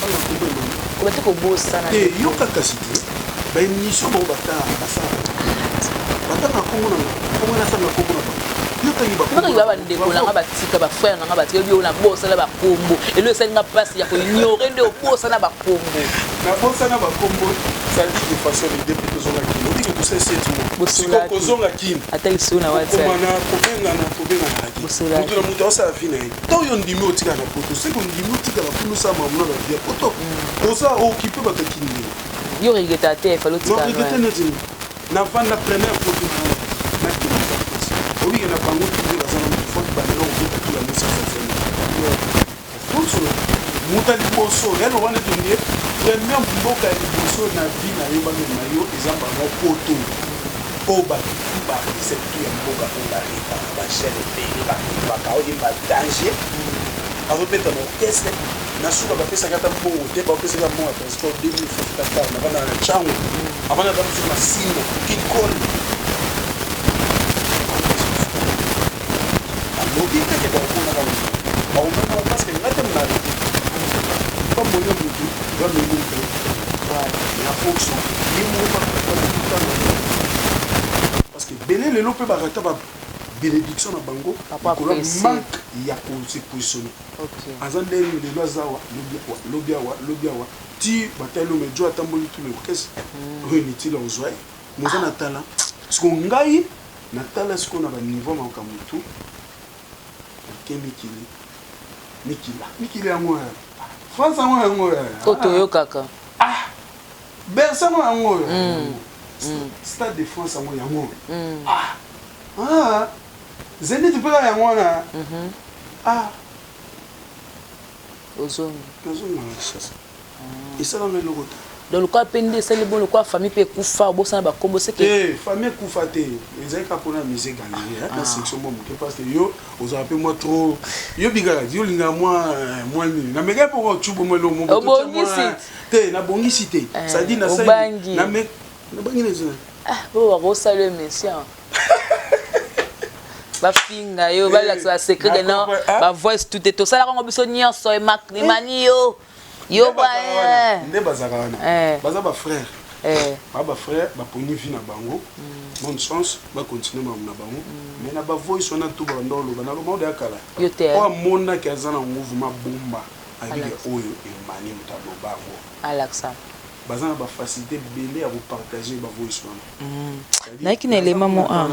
batanga kombo Emani. Koba te kobosana. Te, yoka kasi te, baémission bango batanga basala batanga kombo na kombo, natanga kombo na bango, yo tangi. Bakangi ba bandeko nanga batika, bafrère nanga batika bio, nabosana bakombo. Elo esalinga mpasi ya koignore nde obosana bakombo. Nabosana bakombo, c'est-à-dire de façon depuis tozonga Kini, obiki tosali 7 mois, sikoyo kozonga Kini. Ata lisusu na WhatsApp. Komana kobengana, tobenganaka te. Moto na moto aosala vie na ye. To yo ndimi otikala na poto, seko ndimi otikala kuna, osala makambo na bavie ya poto, oza okipe bato ya Kini ndenge. Yo regreta te, fallait otikala. Regrete neti navanda première poto nakende za France, obike na bango tinde baza na moto fo bandela kobeta tula mosasa tosolo. Moto ya liboso ya loba neti nde première mboka ya liboso na vie na yo bamema yo eza bango poto, oyo bato tu baartiste tu ya mboka oyo barepaka, bachaine ebele barepaka, oyemba danger, azobeta na orchestre na suka, bapesaki ata mbongo te, bapesaki mbongo ya transport 2000 francs Dakar, navanda na Ntango avanda ata mosusu na Sina Kikole, alobi teke bakomonaka bakomonaka parce que nga te mona arrêté pamboyo motu bamemi mpe na fonction ye moko bakutana, parce que ebele lelo mpe barata ba bénédiction na bango likolo ya manque ya kose positionner. Aza ndenge lelo aza awa, lobi awa, lobi awa, ti batali oyo mejo atamboli tout l'orchestre oyo inutile ozwa ye moza na talent. Siko ngai natala sikoyo na baniveau makambo tu nake mikili, mikili, mikili yango oyo, France yango, yango oyo. Oyo toyokaka. Ah, Bercy yango, yango oyo, Stade de France yango, yango oyo, ah ah, Zénith mpe kaka yango wana, ah. Ozongi. Nazonga na Kinshasa, esalanga eloko te. Donc lokola mpe nde esali bon, lokola famille mpe ekufa, obosana bakombo seke. Te, famille ekufa te, ezali kaka mpona musée galerie na section mwa moke, parce que yo ozala mpe mwa trop, yo bikaka yo olingaka mwa mwa nini, namekaki mpo ocubo mwa eloko moko. Obongisi. Te, nabongisi te, c'est-à-dire Obangi. Nabangi na eza. Oyo bakosala émission, bafinga yo, balakisa basecret ke non, bavoice tout te, tosalaka yango biso nyonso. Emani yo yo. Nde bazalaka wana, baza bafrère. Eh. Ba ba frère baponi vie na bango. Bonne chance, ba continuer makambo na bango. Mais na ba voice wana tout banda oloba na loba ya kala. Yo te. O amonaki aza na nguvu mabomba. Ayebi ke oyo emani moto aloba yango. Alaksa. Baza na ba facilité ebele ya kopartage ba voice wana. Nayaki na elema mo a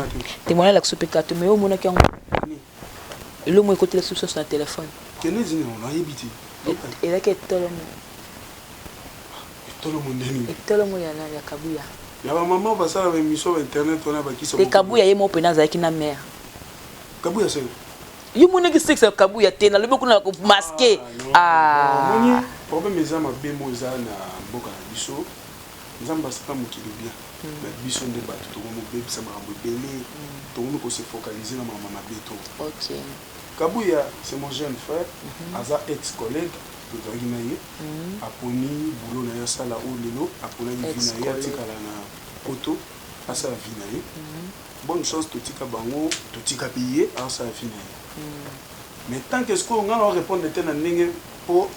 témoignage alakisa mpe kato, mais oyo omonaki yango eloko ekotela susu na telefone. Kende zini yango nayebi te. Ezalaki etolomo. Etolomo ndeni? Etolomo ya nani? Ya Kabuya. Ya bamama basala ba émission ba internet wana bakisa. Te, Kabuya ye moko mpena azalaki na mare. Kabuya selo. Yo monaki sexe ya Kabuya te? Nalobi kuna masque. Omoni, problème eza mabe mo eza na mboka na biso. Nzambe asala mokili bien, mais biso nde bato tokomi kobebisa makambo ebele, tokomi kose focaliser na makambo mabe to. Kabuya, c'est mon jeune frère, aza ex collègue tozalaki na ye. Aponi boulot na ye asala oyo lelo, aponaki vie na ye, atikala na poto, asala vie na ye. Bonne chance, totika bango, totika mpe ye asala vie na ye. Mais tant que sikoyo ngai na répondre te na ndenge mpo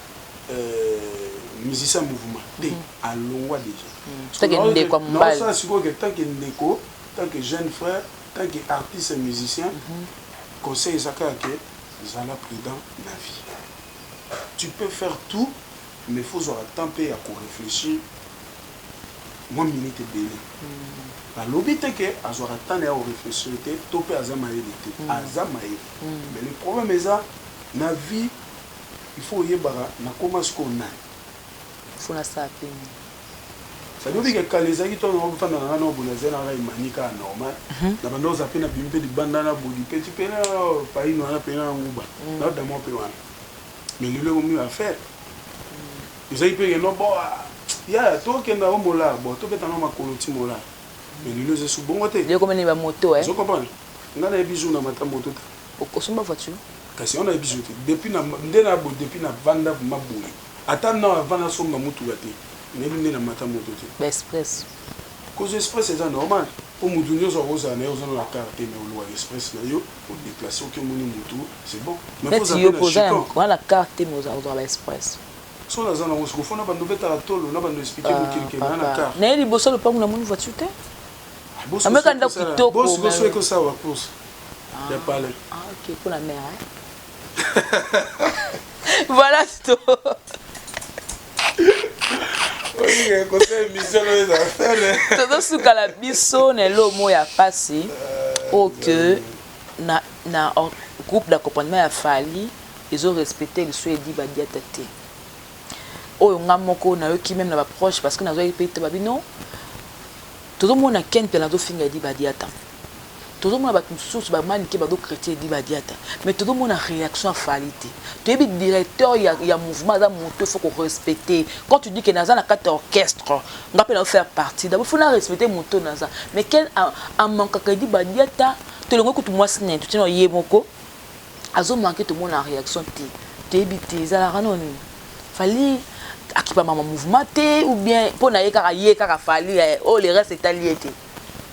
musicien mouvement te alongwa déjà. Tant que ndeko ya mobali. Naosala sikoyo ke tant que ndeko, tant que jeune frère, tant que artiste et musicien, conseil eza kaka ke zala prudent na vie. Tu peux faire tout, mais faut ozwaka temps mpe ya koréfléchir mwa minute ebele. Balobi te ke azwaka temps na ya koréfléchir te to mpe aza mayele te. Aza mayele, mais le problème eza na vie, il faut oyebaka nakoma sikoyo nani. Faut nasala pe nini? C'est-à-dire obike kala ezalaki ntongo ofanda na nga na obona ezali na ngai emani kaka normal na banda oza mpe na bimi mpe libanda na bodi mpe ti mpe na paino wana mpe na nguba na damo mpe wana. Mais lelo ekomi affaire ezali mpe keno bo ya tokenda o mola bo tobeta na makolo ti mola, mais lelo eza su bongo te. Lelo ekomi bamoto. Ozo comprendre, ngai nayebi jour na mata moto te. Osomba voiture? Kasi wana nayebi jour te depuis na nde na bo depuis na vanda vraiment boye, ata na avant nasomba motuka te, nayebi nde na mata moto te. Baexpress. Kozwa express eza normal mpo motu nyonso akozala na ye. Oza na car te, mais olukaka express na yo, odéplace, oki omoni motu, c'est bon. Mais neti yo mpo oza na car te, mais ozwaka baexpress. So naza nango siko fo na bando obetaka tolo na bando explique mokili ke naa na car. Naye liboso lopango namoni voiture te. Ameka ndako kitoko. Bosiko ekosala bacourse ya palais. Ah, ok, pour la mère, hein? Voilà to. Tozosukala biso na eloko moko ya pasi oyo ke na groupe d'accompagnement ya Fally ezorespecte liso Edi Badiata te. Oyo nga moko nayoki même na baproche, parce que nazwaki mpe te babino. Tozomona Ken mpe nazofinga Edi Badiata, tozomona bato mosusu bamanike bazocritiquer Edi Badiata, mais tozomona réaction ya Fally te. Toyebi directeur ya mouvement aza moto faut korespecter. Quand tu dis que naza na kati ya orchestre, nga mpe nazofaire partie, d'abord faut na respecter moto naza. Mais Ken amankaka Edi Badiata, tolongo kutu mwasi na ye, totina ye moko azomanke, tomona réaction te. Toyebi te ezalaka no nini. Fally akipa mama mouvement te ou bien mpo na ye kaka, ye kaka Fally, oyo le reste etali ye te?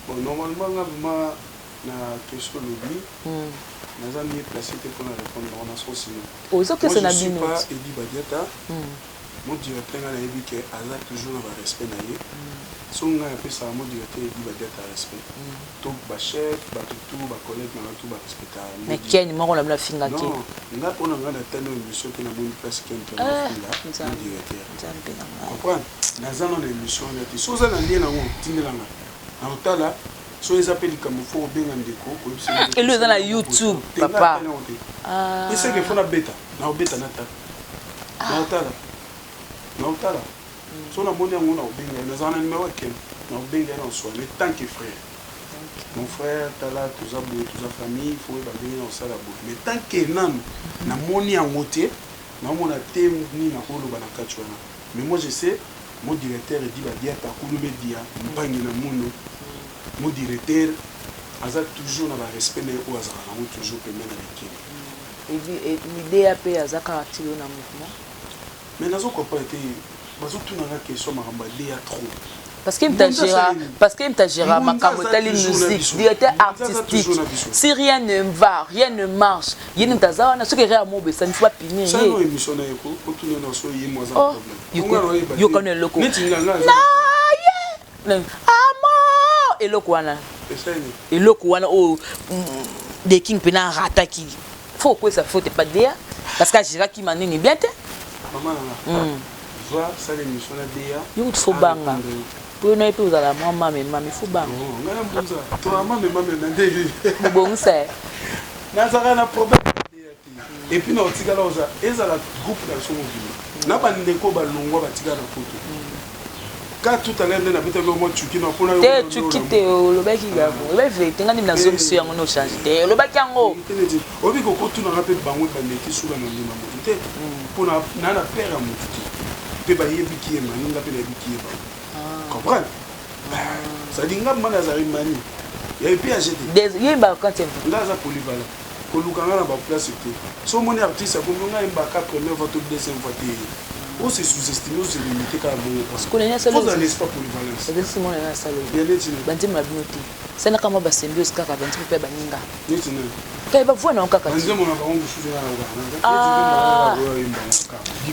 Bon, normalement nga vraiment na question olobi, naza mieux placé te mpona répondre yango na sens nini. Ozokesa na bino. Pas Edi Badiata, mon directeur, nga nayebi ke aza toujours na barespect na ye. So ngai apesaka mon directeur Edi Badiata respect, to bachef, bato tout, bacollègue na nga tout barespectaka. Mais Ken moko na bino afingaki. Non, nga mpona nga na tani oyo émission te, namoni place Ken mpe nafinga mon directeur. Nzambe na ngai. Comprendre, naza nano na émission wana te. So oza na lien nango, tindelanga na kotala. So eza mpe likambo fo kobenga ndeko koyebisa. Elo eza na YouTube, papa. Eseke fo nabeta, naobeta, natala, naotala, naotala. So namoni yango, nakobenga ye. Nazala na numéro ya Ken, nakobenga ye na oswale tant que frère: mon frère, tala, toza boye, toza famille, fo oyeba ndenge na kosala boye. Mais tant que nanu namoni yango te, naomona te nini nakoloba na kati wana. Mais moi je sais mon directeur Edi Badiata kulume dia mpangi na mono, mon directeur aza toujours na barespect na ye oyo azalaka nango toujours pembeni na mikili. Midea mpe aza kaka tilo na mouvement. Mais nazo comprendre te, bazotunanga question makambo ya dea trop. Parce que mtagera, parce que mtagera makambo etali musique, directeur artistique, si rien ne va, rien ne marche, ye nde aza wana. Soki erreur mo besani, fo bapimir ye. Émission na ye otuna na so ye mo aza problème. Yokano eloko neti nga na ye. Amo eloko wana eloko wana oyo The King mpena arataki faut okwesa faute epa Dea parce que agéraki manini bien te. Mama nanga zwa sala émission na Dea. Yo kutu faut banga po yo na ye mpe ozala mwa mame mame, faut banga. Ngai na mbunza to mame mame na nde mobongisa. Nazalaka na problème na Dea te. Et puis na otikala oza ezala groupe na biso mobima na bandeko balongwa batikala na poto ka tout à l'heure nde nabetaki yo mwa tsuki na mpona. Te, tsuki te, olobaki yango, olobaki vérité. Nga nde nazongisi yango, no change te, olobaki yango. Oyebi kokotunanga mpe bango ebandeki suka na ndima motu te mpo na na pere ya motu te mpe bayebiki ye mani, nga mpe nayebiki ye bango, comprendre? C'est-à-dire nga mwana azali mani ya epi age te. Yembaka quantième. Nga aza polyvalent, koluka nga na baplace te. So omoni artiste akomi nga yembaka première fois to deuxième fois te, o se sous-estime, o se limite kaka bongo. Ozala n'est-ce pas polyvalence. Ya neti. Banzembo na bino te, salaka mwa basymbiose kaka banzembo mpe ya baninga. Neti nani? Kaka bavoi nango kaka. Banzembo na bango mosusu.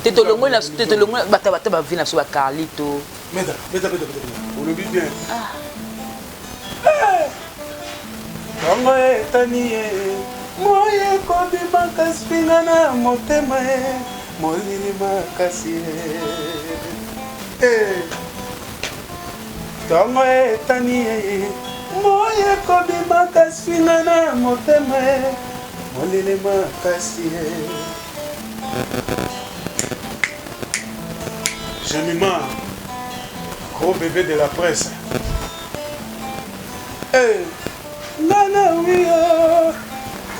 Te, tolongoli na te, tolongoli bato bata bavi na biso bacarlito. Beta beta beta beta, olobi bien. Ntongo etani ye, moi ekobima, kasi finga na motema ye molili makasi ye. Ntongo etani ye, moi ekobima, kasi finga na motema ye molili makasi ye. Jemima, gros bébé de la presse. Hey. Nana wiyo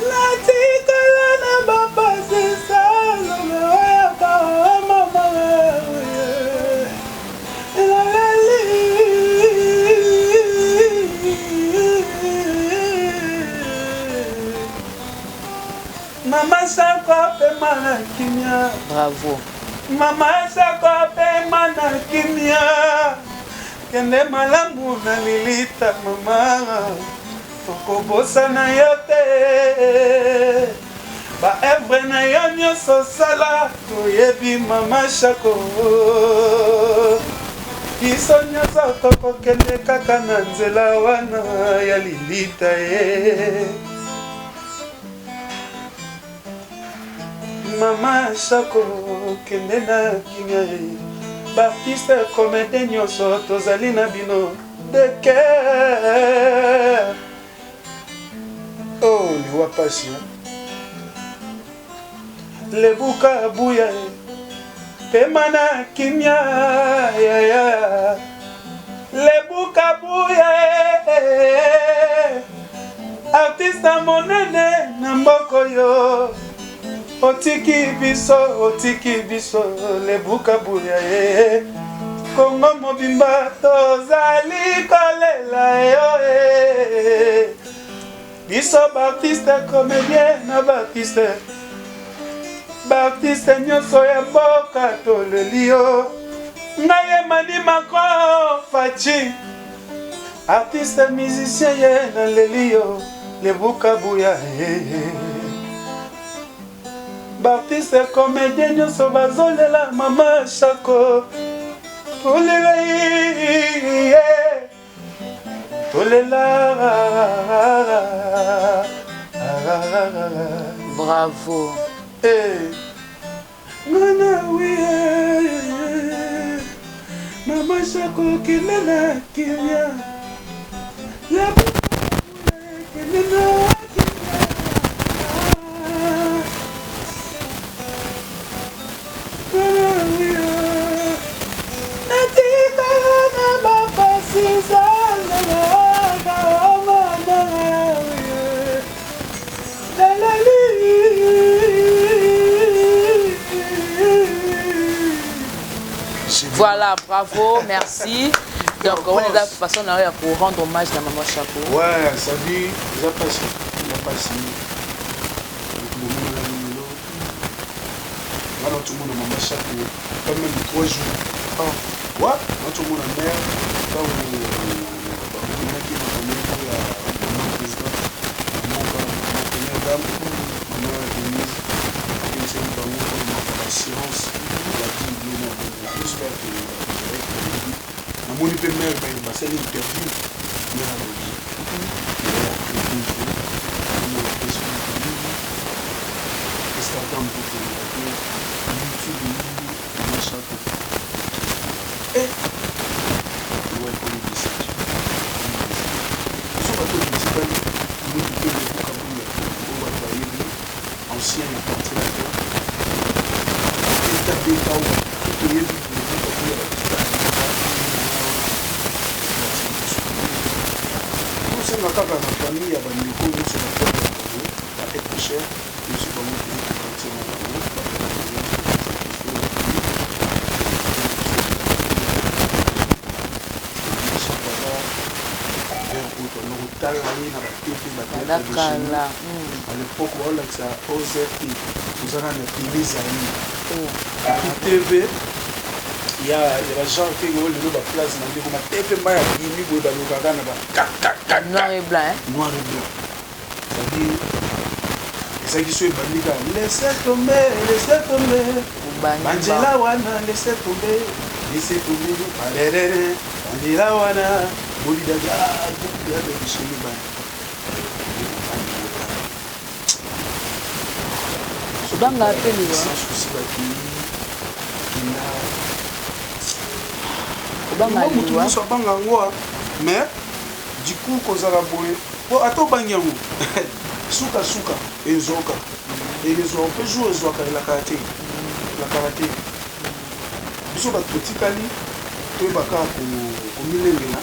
natikala na bapasi salomeyaka mama lalali. Mama Sako apema na kimia. Bravo. Mama Sako apema na kimia, kende malamu na lilita mama, tokobosana yo te. Baœuvre na yo nyonso osala toyebi. Mama Shako, biso nyonso tokokende kaka na nzela wana ya lilita ye. Mama Shako, kende na kimia ye. Baartiste comédien nyonso tozali na bino de cœur. Oh, liwa pasi. Lebuka buya ye, pema na kimia yaya. Lebuka buya ye, artiste monene na mboka oyo, otiki biso, otiki biso. Lebuka buya ye, Kongo mobimba tozali kolela yo e. Biso baartiste comédien na baartiste nyonso ya mboka toleli yo. Ngai Emani Macron Faci, artiste musicien ye, naleli yo Lebuka buya ye. Baartiste comédien nyonso bazolela mama Shako, tolela ye, tolela. Bravo. Eh, ngana wi, mama Shako, kende na kimia, kende na kimia. Ngana wi, natikala na bapasi zalaka mama lalali. Voilà, bravo, merci. Donc on est la façon na ya pour rendre hommage à maman Chapeau. Ouais, ça dit, eza pasi, eza pasi. Moto bomona lelo nga natomona mama Chapeau pas même 3 jours. Oh. Ouais, natomona mare ntango bakokendaki makambo moko ya mama président ya mboka, mama première dame, mama Denise, akemisaki bango mpona makambo assurance ya di biloko. J'espère que bayebi. Namoni mpe mare basali interview, mare alobi Instagram kokolela te, YouTube nini mashako eh liwa ekomi message biso bato totikali mutu mpe lebuka buya oyo bato bayebi ancien ya quartier latin beta beta oyo bato toyebi lebuka buya bakita tosenga kaka na famille ya bandeko nyonso baperte ya bango ba être cher biso bango toyei quartier na bango bato na bango sacrifie na famille Kotala ye na ba TV ba theatre de chez nous à l'époque baolakisa OZT toza na na tele Zaïre et puis TV ya ya ba genre te oyo lelo ba place na ndeko ma TV mba ya bimi boye balokaka na ba kakakaka noir et blanc hein? Noir et blanc, c'est-à-dire ezalaki so ebandi kaka laisse tomber, laisse tomber banzela wana, laisse tomber, laisse tomber barerere banzela wana bolidaka groupe de chez nous bana. Obanga mpe liwa. Sans souci bakei kenda. Obanga motu liwa. Nyonso abanga yango, mais du coup kozala boye po ata obangi yango, sukasuka ezwaka, ezwaka mpe jour ezwaka elakaka te, elakaka te. Biso bato totikali toyeba kaka komilengela.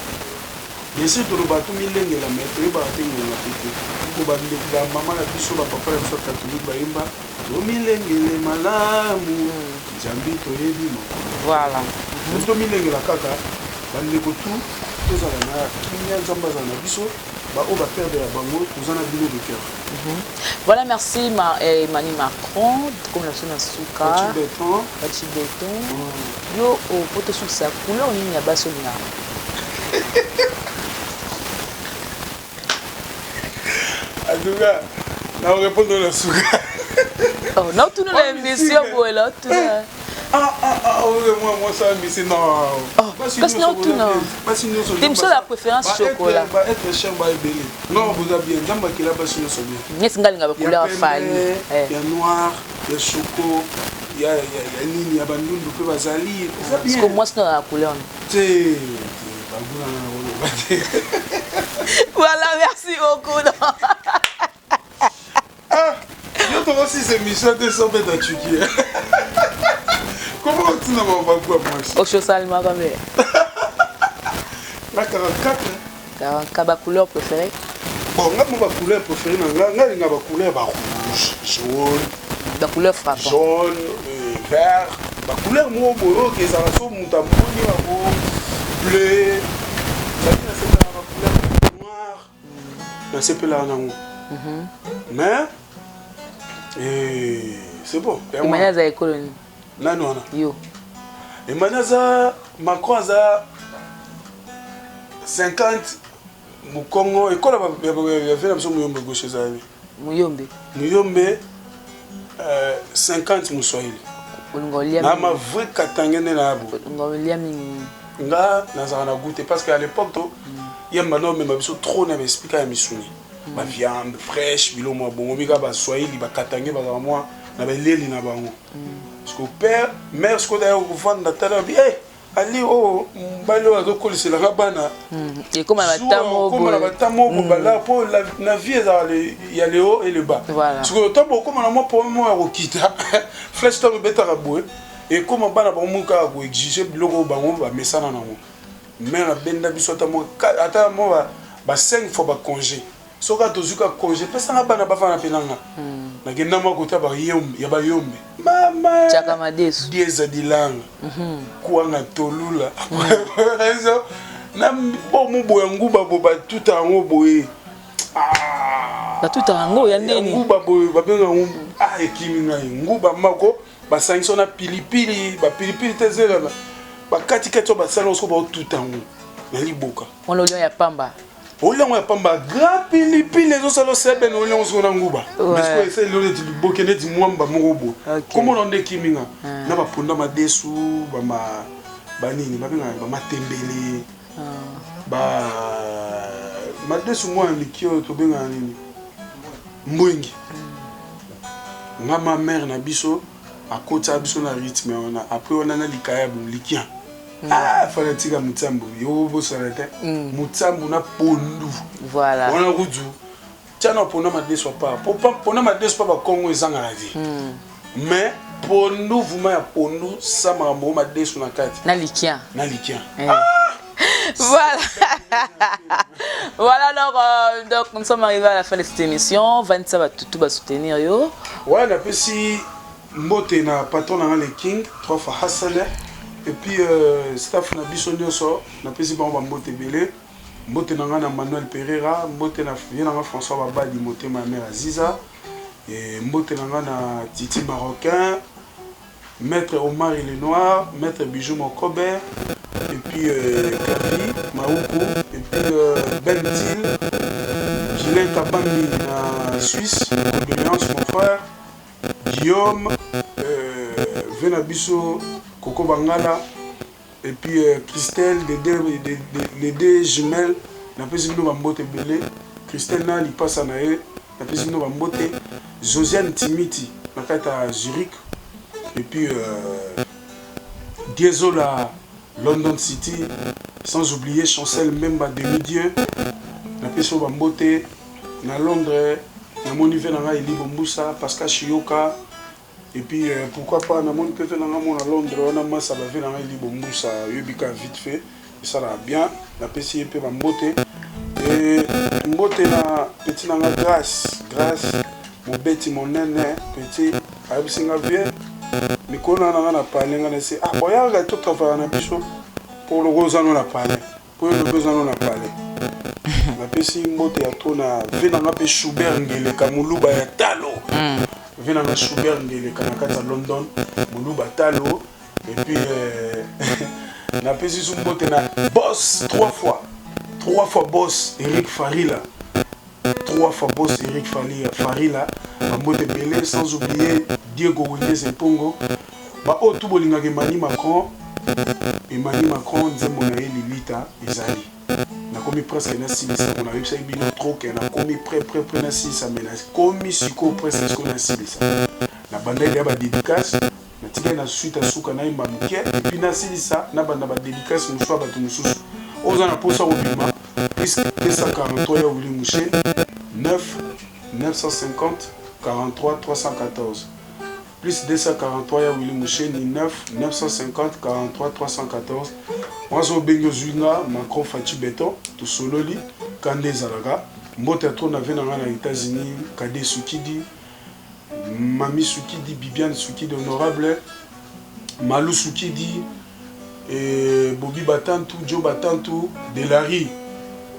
Bien sûr toloba tomilengela, mais toyebaka te ngonga pe te, po bandeko bamama na biso, bapapa na biso ya catholique bayemba tomilengele malamu nzambi toyebi mokolo. Voilà. Tomilengela kaka bandeko tu, tozala na kimia, Nzambe azala na biso. Baoyo baperdre ya bango, toza na bino de cœur. Voilà, merci ma, eh, Emmanuel Macron, comme la na suka. Fatshi Béton. Fatshi Béton. Yo po tosukisa, couleur nini ya basi olingaka? En tout cas, na répondre na suka. Oh, naotuna na émission boye, naotuna. Ah ah ah, oyo mwa mwasi ya misi, non. Oh, kasi naotuna. Basi nyonso. Te, mosusu la préférence chocolat. Ba être cher ba ebele. Non, boza bien, Nzambe akela basi nyonso bien. Neti nga alinga bacouleur ya Fali. Ya noir, ya choco, ya ya nini, ya bandundu mpe bazali, eza bien. Parce que mwasi na couleur te baguna na koloba te. Voilà, merci beaucoup. Ah, yo tokosisa émission te so mpe tatuki. Comment otina babaku ya mwasi? Oshosalimaka mpe. Na 44. 44, bacouleur préférée? Bon, nga mo bacouleur préférée na nga, nga alinga bacouleur ba rouge, jaune. Bacouleur frappant. Jaune, vert, bacouleur moko boye oyo ezala so moto amoni yango, bleu, c'est-à-dire nasepelaka bacouleur noir, nasepelaka nango, mais c'est bon. Emani aza ekolo nini? Nani wana? Yo. Emani aza, Macron aza 50 mokongo, ekola ya ve na biso Muyombe gauche ezali. Muyombe. Muyombe, 50 moswahili. Olinga olia? Na ma vrai katange nde na bo. Olinga olia mingi? Nga nazalaka na goût te, parce que à l'époque to yamba na omema biso trop na baexplika ya misuni, baviande fraîche, biloko mwa bongo mika. Baswahili bakatange bazalaka mwa na beleli na bango, parce que père mère sikoyo daya kovanda tala bi ali oyo mobali oyo azokoliselaka bana. Ekoma na batamo. Okoma na batamo bobala mpo na vie ezala ya le haut et le bas. Sikoyo ntango okoma na mwa problème moko ya kokita flèche, ntango ebetaka boye, ekoma bana bango moko kaka koexige biloko oyo bango bamesana nango. Mare abenda biso ata mwa ba 5 fois bacongé. Soki tozwi ka congé, pesanga bana bafana mpe nanga, nakenda mwa kota ya bayombe, mama. Chaka madesu. Dieza dilanga, kwanga tolula na bo moboya nguba bo batuta yango boye. Batuta yango ya ndeni? Nguba boye babenga yango, ah, ekimi ngai, nguba moko basangisi na pilipili, bapilipili te, zela bakatikati oyo basala soko baotuta yango na liboka. Wana olia ya pamba? Oliango ya pamba, grand pilipili ezosala osebene, oliango soko na nguba, mais sikoyo esali neti liboke, neti mwamba moko boye. Komona nde ekimi nga na baponda madesu bama. Banini babengaka bamatembele, ba madesu mwana liki oyo tobengaka nini, mbwengi. Nga ma mère na biso akotisa biso na rythme wana. Après wana na likayabu likian. Ah, fana tika mutsambu yo bosana te, mutsambu na pondu. Wana kutu tia na ponda madesu apart, ponda madesu mpa bakongo ezangaka te, mais pondu vuma ya pondu sa makambo oyo madesu na kati. Na likian. Na likian. Voilà, alors donc nous sommes arrivés à la fin de cette émission. Vanessa Batutu va soutenir yo. Ouais, napesi mbote na patron na nga le King trois fois Hassan, et puis staff na biso nyonso, napesi bango bambote ebele. Mbote na nga na Manuel Pereira, mbote na ye na nga François Babadi motema ya mère Aziza, et mbote na nga na Titi Marocain, Maître Omar le Noir, Maître Bijou Mokobe, et puis Clavi Maoukou, et puis Ben Til, Guylain Kabambi na Suisse, condoléances mon frère, Guillaume, Vena Biso, Coco Bangala, et puis Christelle, les deux jumelles, napesi bino bambote ebele, Christelle na lipasa na ye, napesi bino bambote, Josiane Timiti na kati ya Zurich, et puis Diesola London City, sans oublier Chancel Mbemba demi-dieu, napesi oyo bambote na Londres, namoni ve na ngai Eli Bombusa, Pascal Chiyoka, et puis pourquoi pas namoni mpe ve na ngai mona Londres wana masa bave na ngai Eli Bombusa, oyebi ka vite fait esalaka bien, napesi ye mpe bambote. E mbote na petit na nga Grâce, Grâce mobeti monene, petit ayebisi nga vie mikolo na nga na palais, nga nasi ah boyaka to travailla na biso mpo loko oza no na palais, mpo yo lobi oza no na palais. Napesi mbote ya to na ve na nga mpe Schubert Ngeleka moluba ya talo, ve na nga Schubert Ngeleka na kati ya London, moluba talo. Et puis napesi su mbote na boss trois fois, trois fois boss Eric Farila, trois fois boss Eric Farila, bambote ebele, sans oublier Diego Wendez Mpongo, baoyo tu bolingaka Emani Macron. Emani Macron nzembo na ye Lilita ezali, nakomi presque nasilisa ngo, nayebisaki bino trop ke nakomi près près près nasilisa, mais nakomi sikoyo presque sikoyo nasilisa. Nabandaki deya badédicace, natikali na suite asuka nayemba moke et puis nasilisa, nabanda badédicace mosusu ya bato mosusu. Oyo oza na mposa kobima, plus 243 ya Willi Mouche 9 950 43 314, plus 243 ya Willi Mouche 9 950 43 314. Mwasi obengi ozwi nga Macron Faci Beton, tosololi kanda ezalaka. Mbote ya trop na ve na nga na États-Unis, Kade Sukidi, Mami Sukidi, Bibiane Sukidi, honorable Malou Sukidi, et Bobby Batantu, Joe Batantu, Delari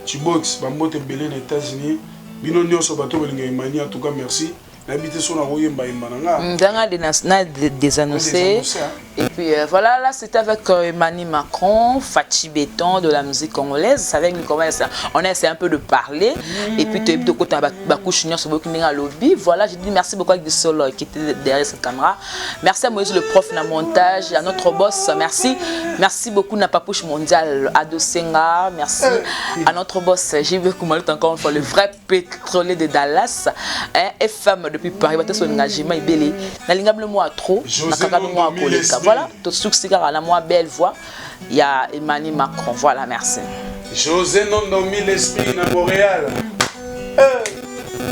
Chibox, bambote ebele na États-Unis. Bino nyonso bato bolinga Emani, en tout cas merci. Nayebi te so nakoyemba yemba na nga. Nzanga na désannoncé. Désannoncé, hein. Et puis voilà, là c'était avec Emani Macron, Fachi Béton de la musique congolaise. C'est avec lui qu'on va essayer, on a essayé un peu de parler. Et puis tu de côté ba couche nyonso boki ndenge alobi. Voilà, je dis merci beaucoup avec du sol qui était derrière cette caméra. Merci à Moïse le prof na montage, à notre boss, merci. Merci beaucoup na Papouche Mondial, Ado Senga, merci à notre boss JB Koumalut encore une fois, le vrai pétrolier de Dallas, hein, FM depuis Paris, bato so ngajima ibele. Nalinga le moi trop, José na kaka Mondo, moi mille koleka. esprits. Voilà, tout succès car la moi belle voix, il y a Emani Macron. Voilà, merci. José Nondo mille esprits na Montréal.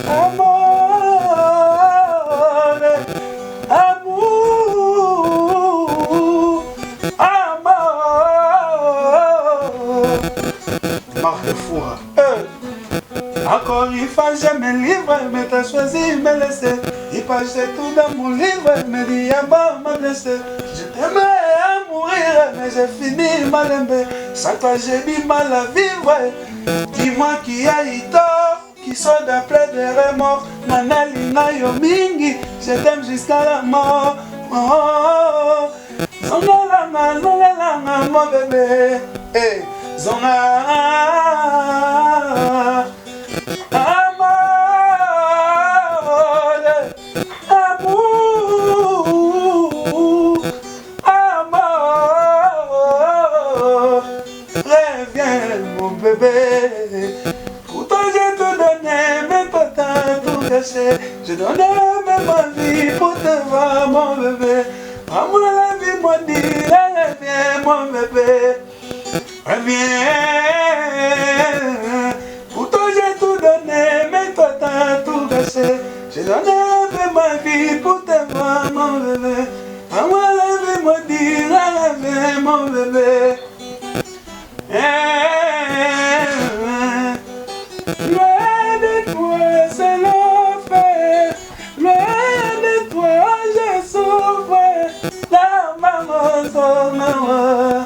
Amore, amour, amour. Marc Foura. Encore une fois, je me livre, mais t'as choisi de me laisser. Il passait tout dans mon livre, mais diamant m'a blessé. Je t'aimais à mourir, mais j'ai fini mal aimé. Sans toi, j'ai du mal à vivre. Dis-moi qui a eu tort, qui sont d'après des remords. Nanalinga yo mingi, je t'aime jusqu'à la mort. Oh, oh, oh. Zongalanga, zongalanga, mon bébé. Hey, zonga. Amor, amour, amor. bébé. Pourtant j'ai tout donné, mais toi t'as tout gâché. J'ai donné même ma vie pour te voir, mon bébé. Amour, la vie, moi, dit, reviens, mon bébé. Reviens. Pourtant j'ai tout donné, mais toi t'as tout gâché. J'ai donné même ma vie pour te voir, mon bébé. Amour, la vie, moi, dit, reviens, mon bébé. Loin de toi, c'est l'enfer. Loin de toi, je souffre. La maman, maman.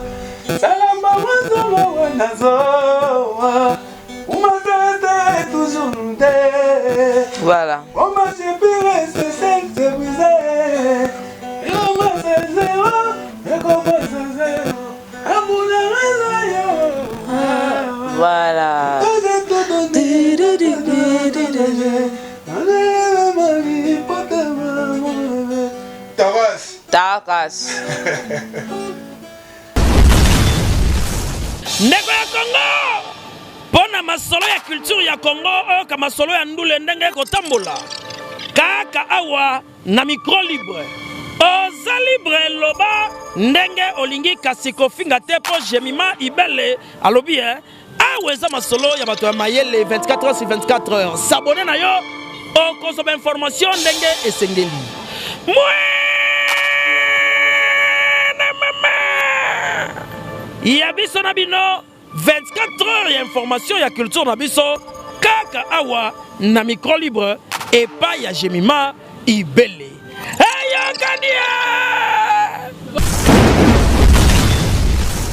Voilà. Voilà. Taras. Taras. Ndeko ya Congo, mpo na masolo ya culture ya Congo, oyoka masolo ya ndule ndenge ekotambola kaka awa na micro libre. Oza libre, loba ndenge olingi, kasi kofinga te, mpo Jemima Ibele alobi eh, awa eza masolo ya bato ya mayele 24 heures sur 24 heures. S'abonner na yo, okozwa ba information ndenge esengeli. Mwene mama ya biso na bino 24 heures ya information ya culture na biso kaka awa na micro libre epai ya Jemima Ibele. Eyokani!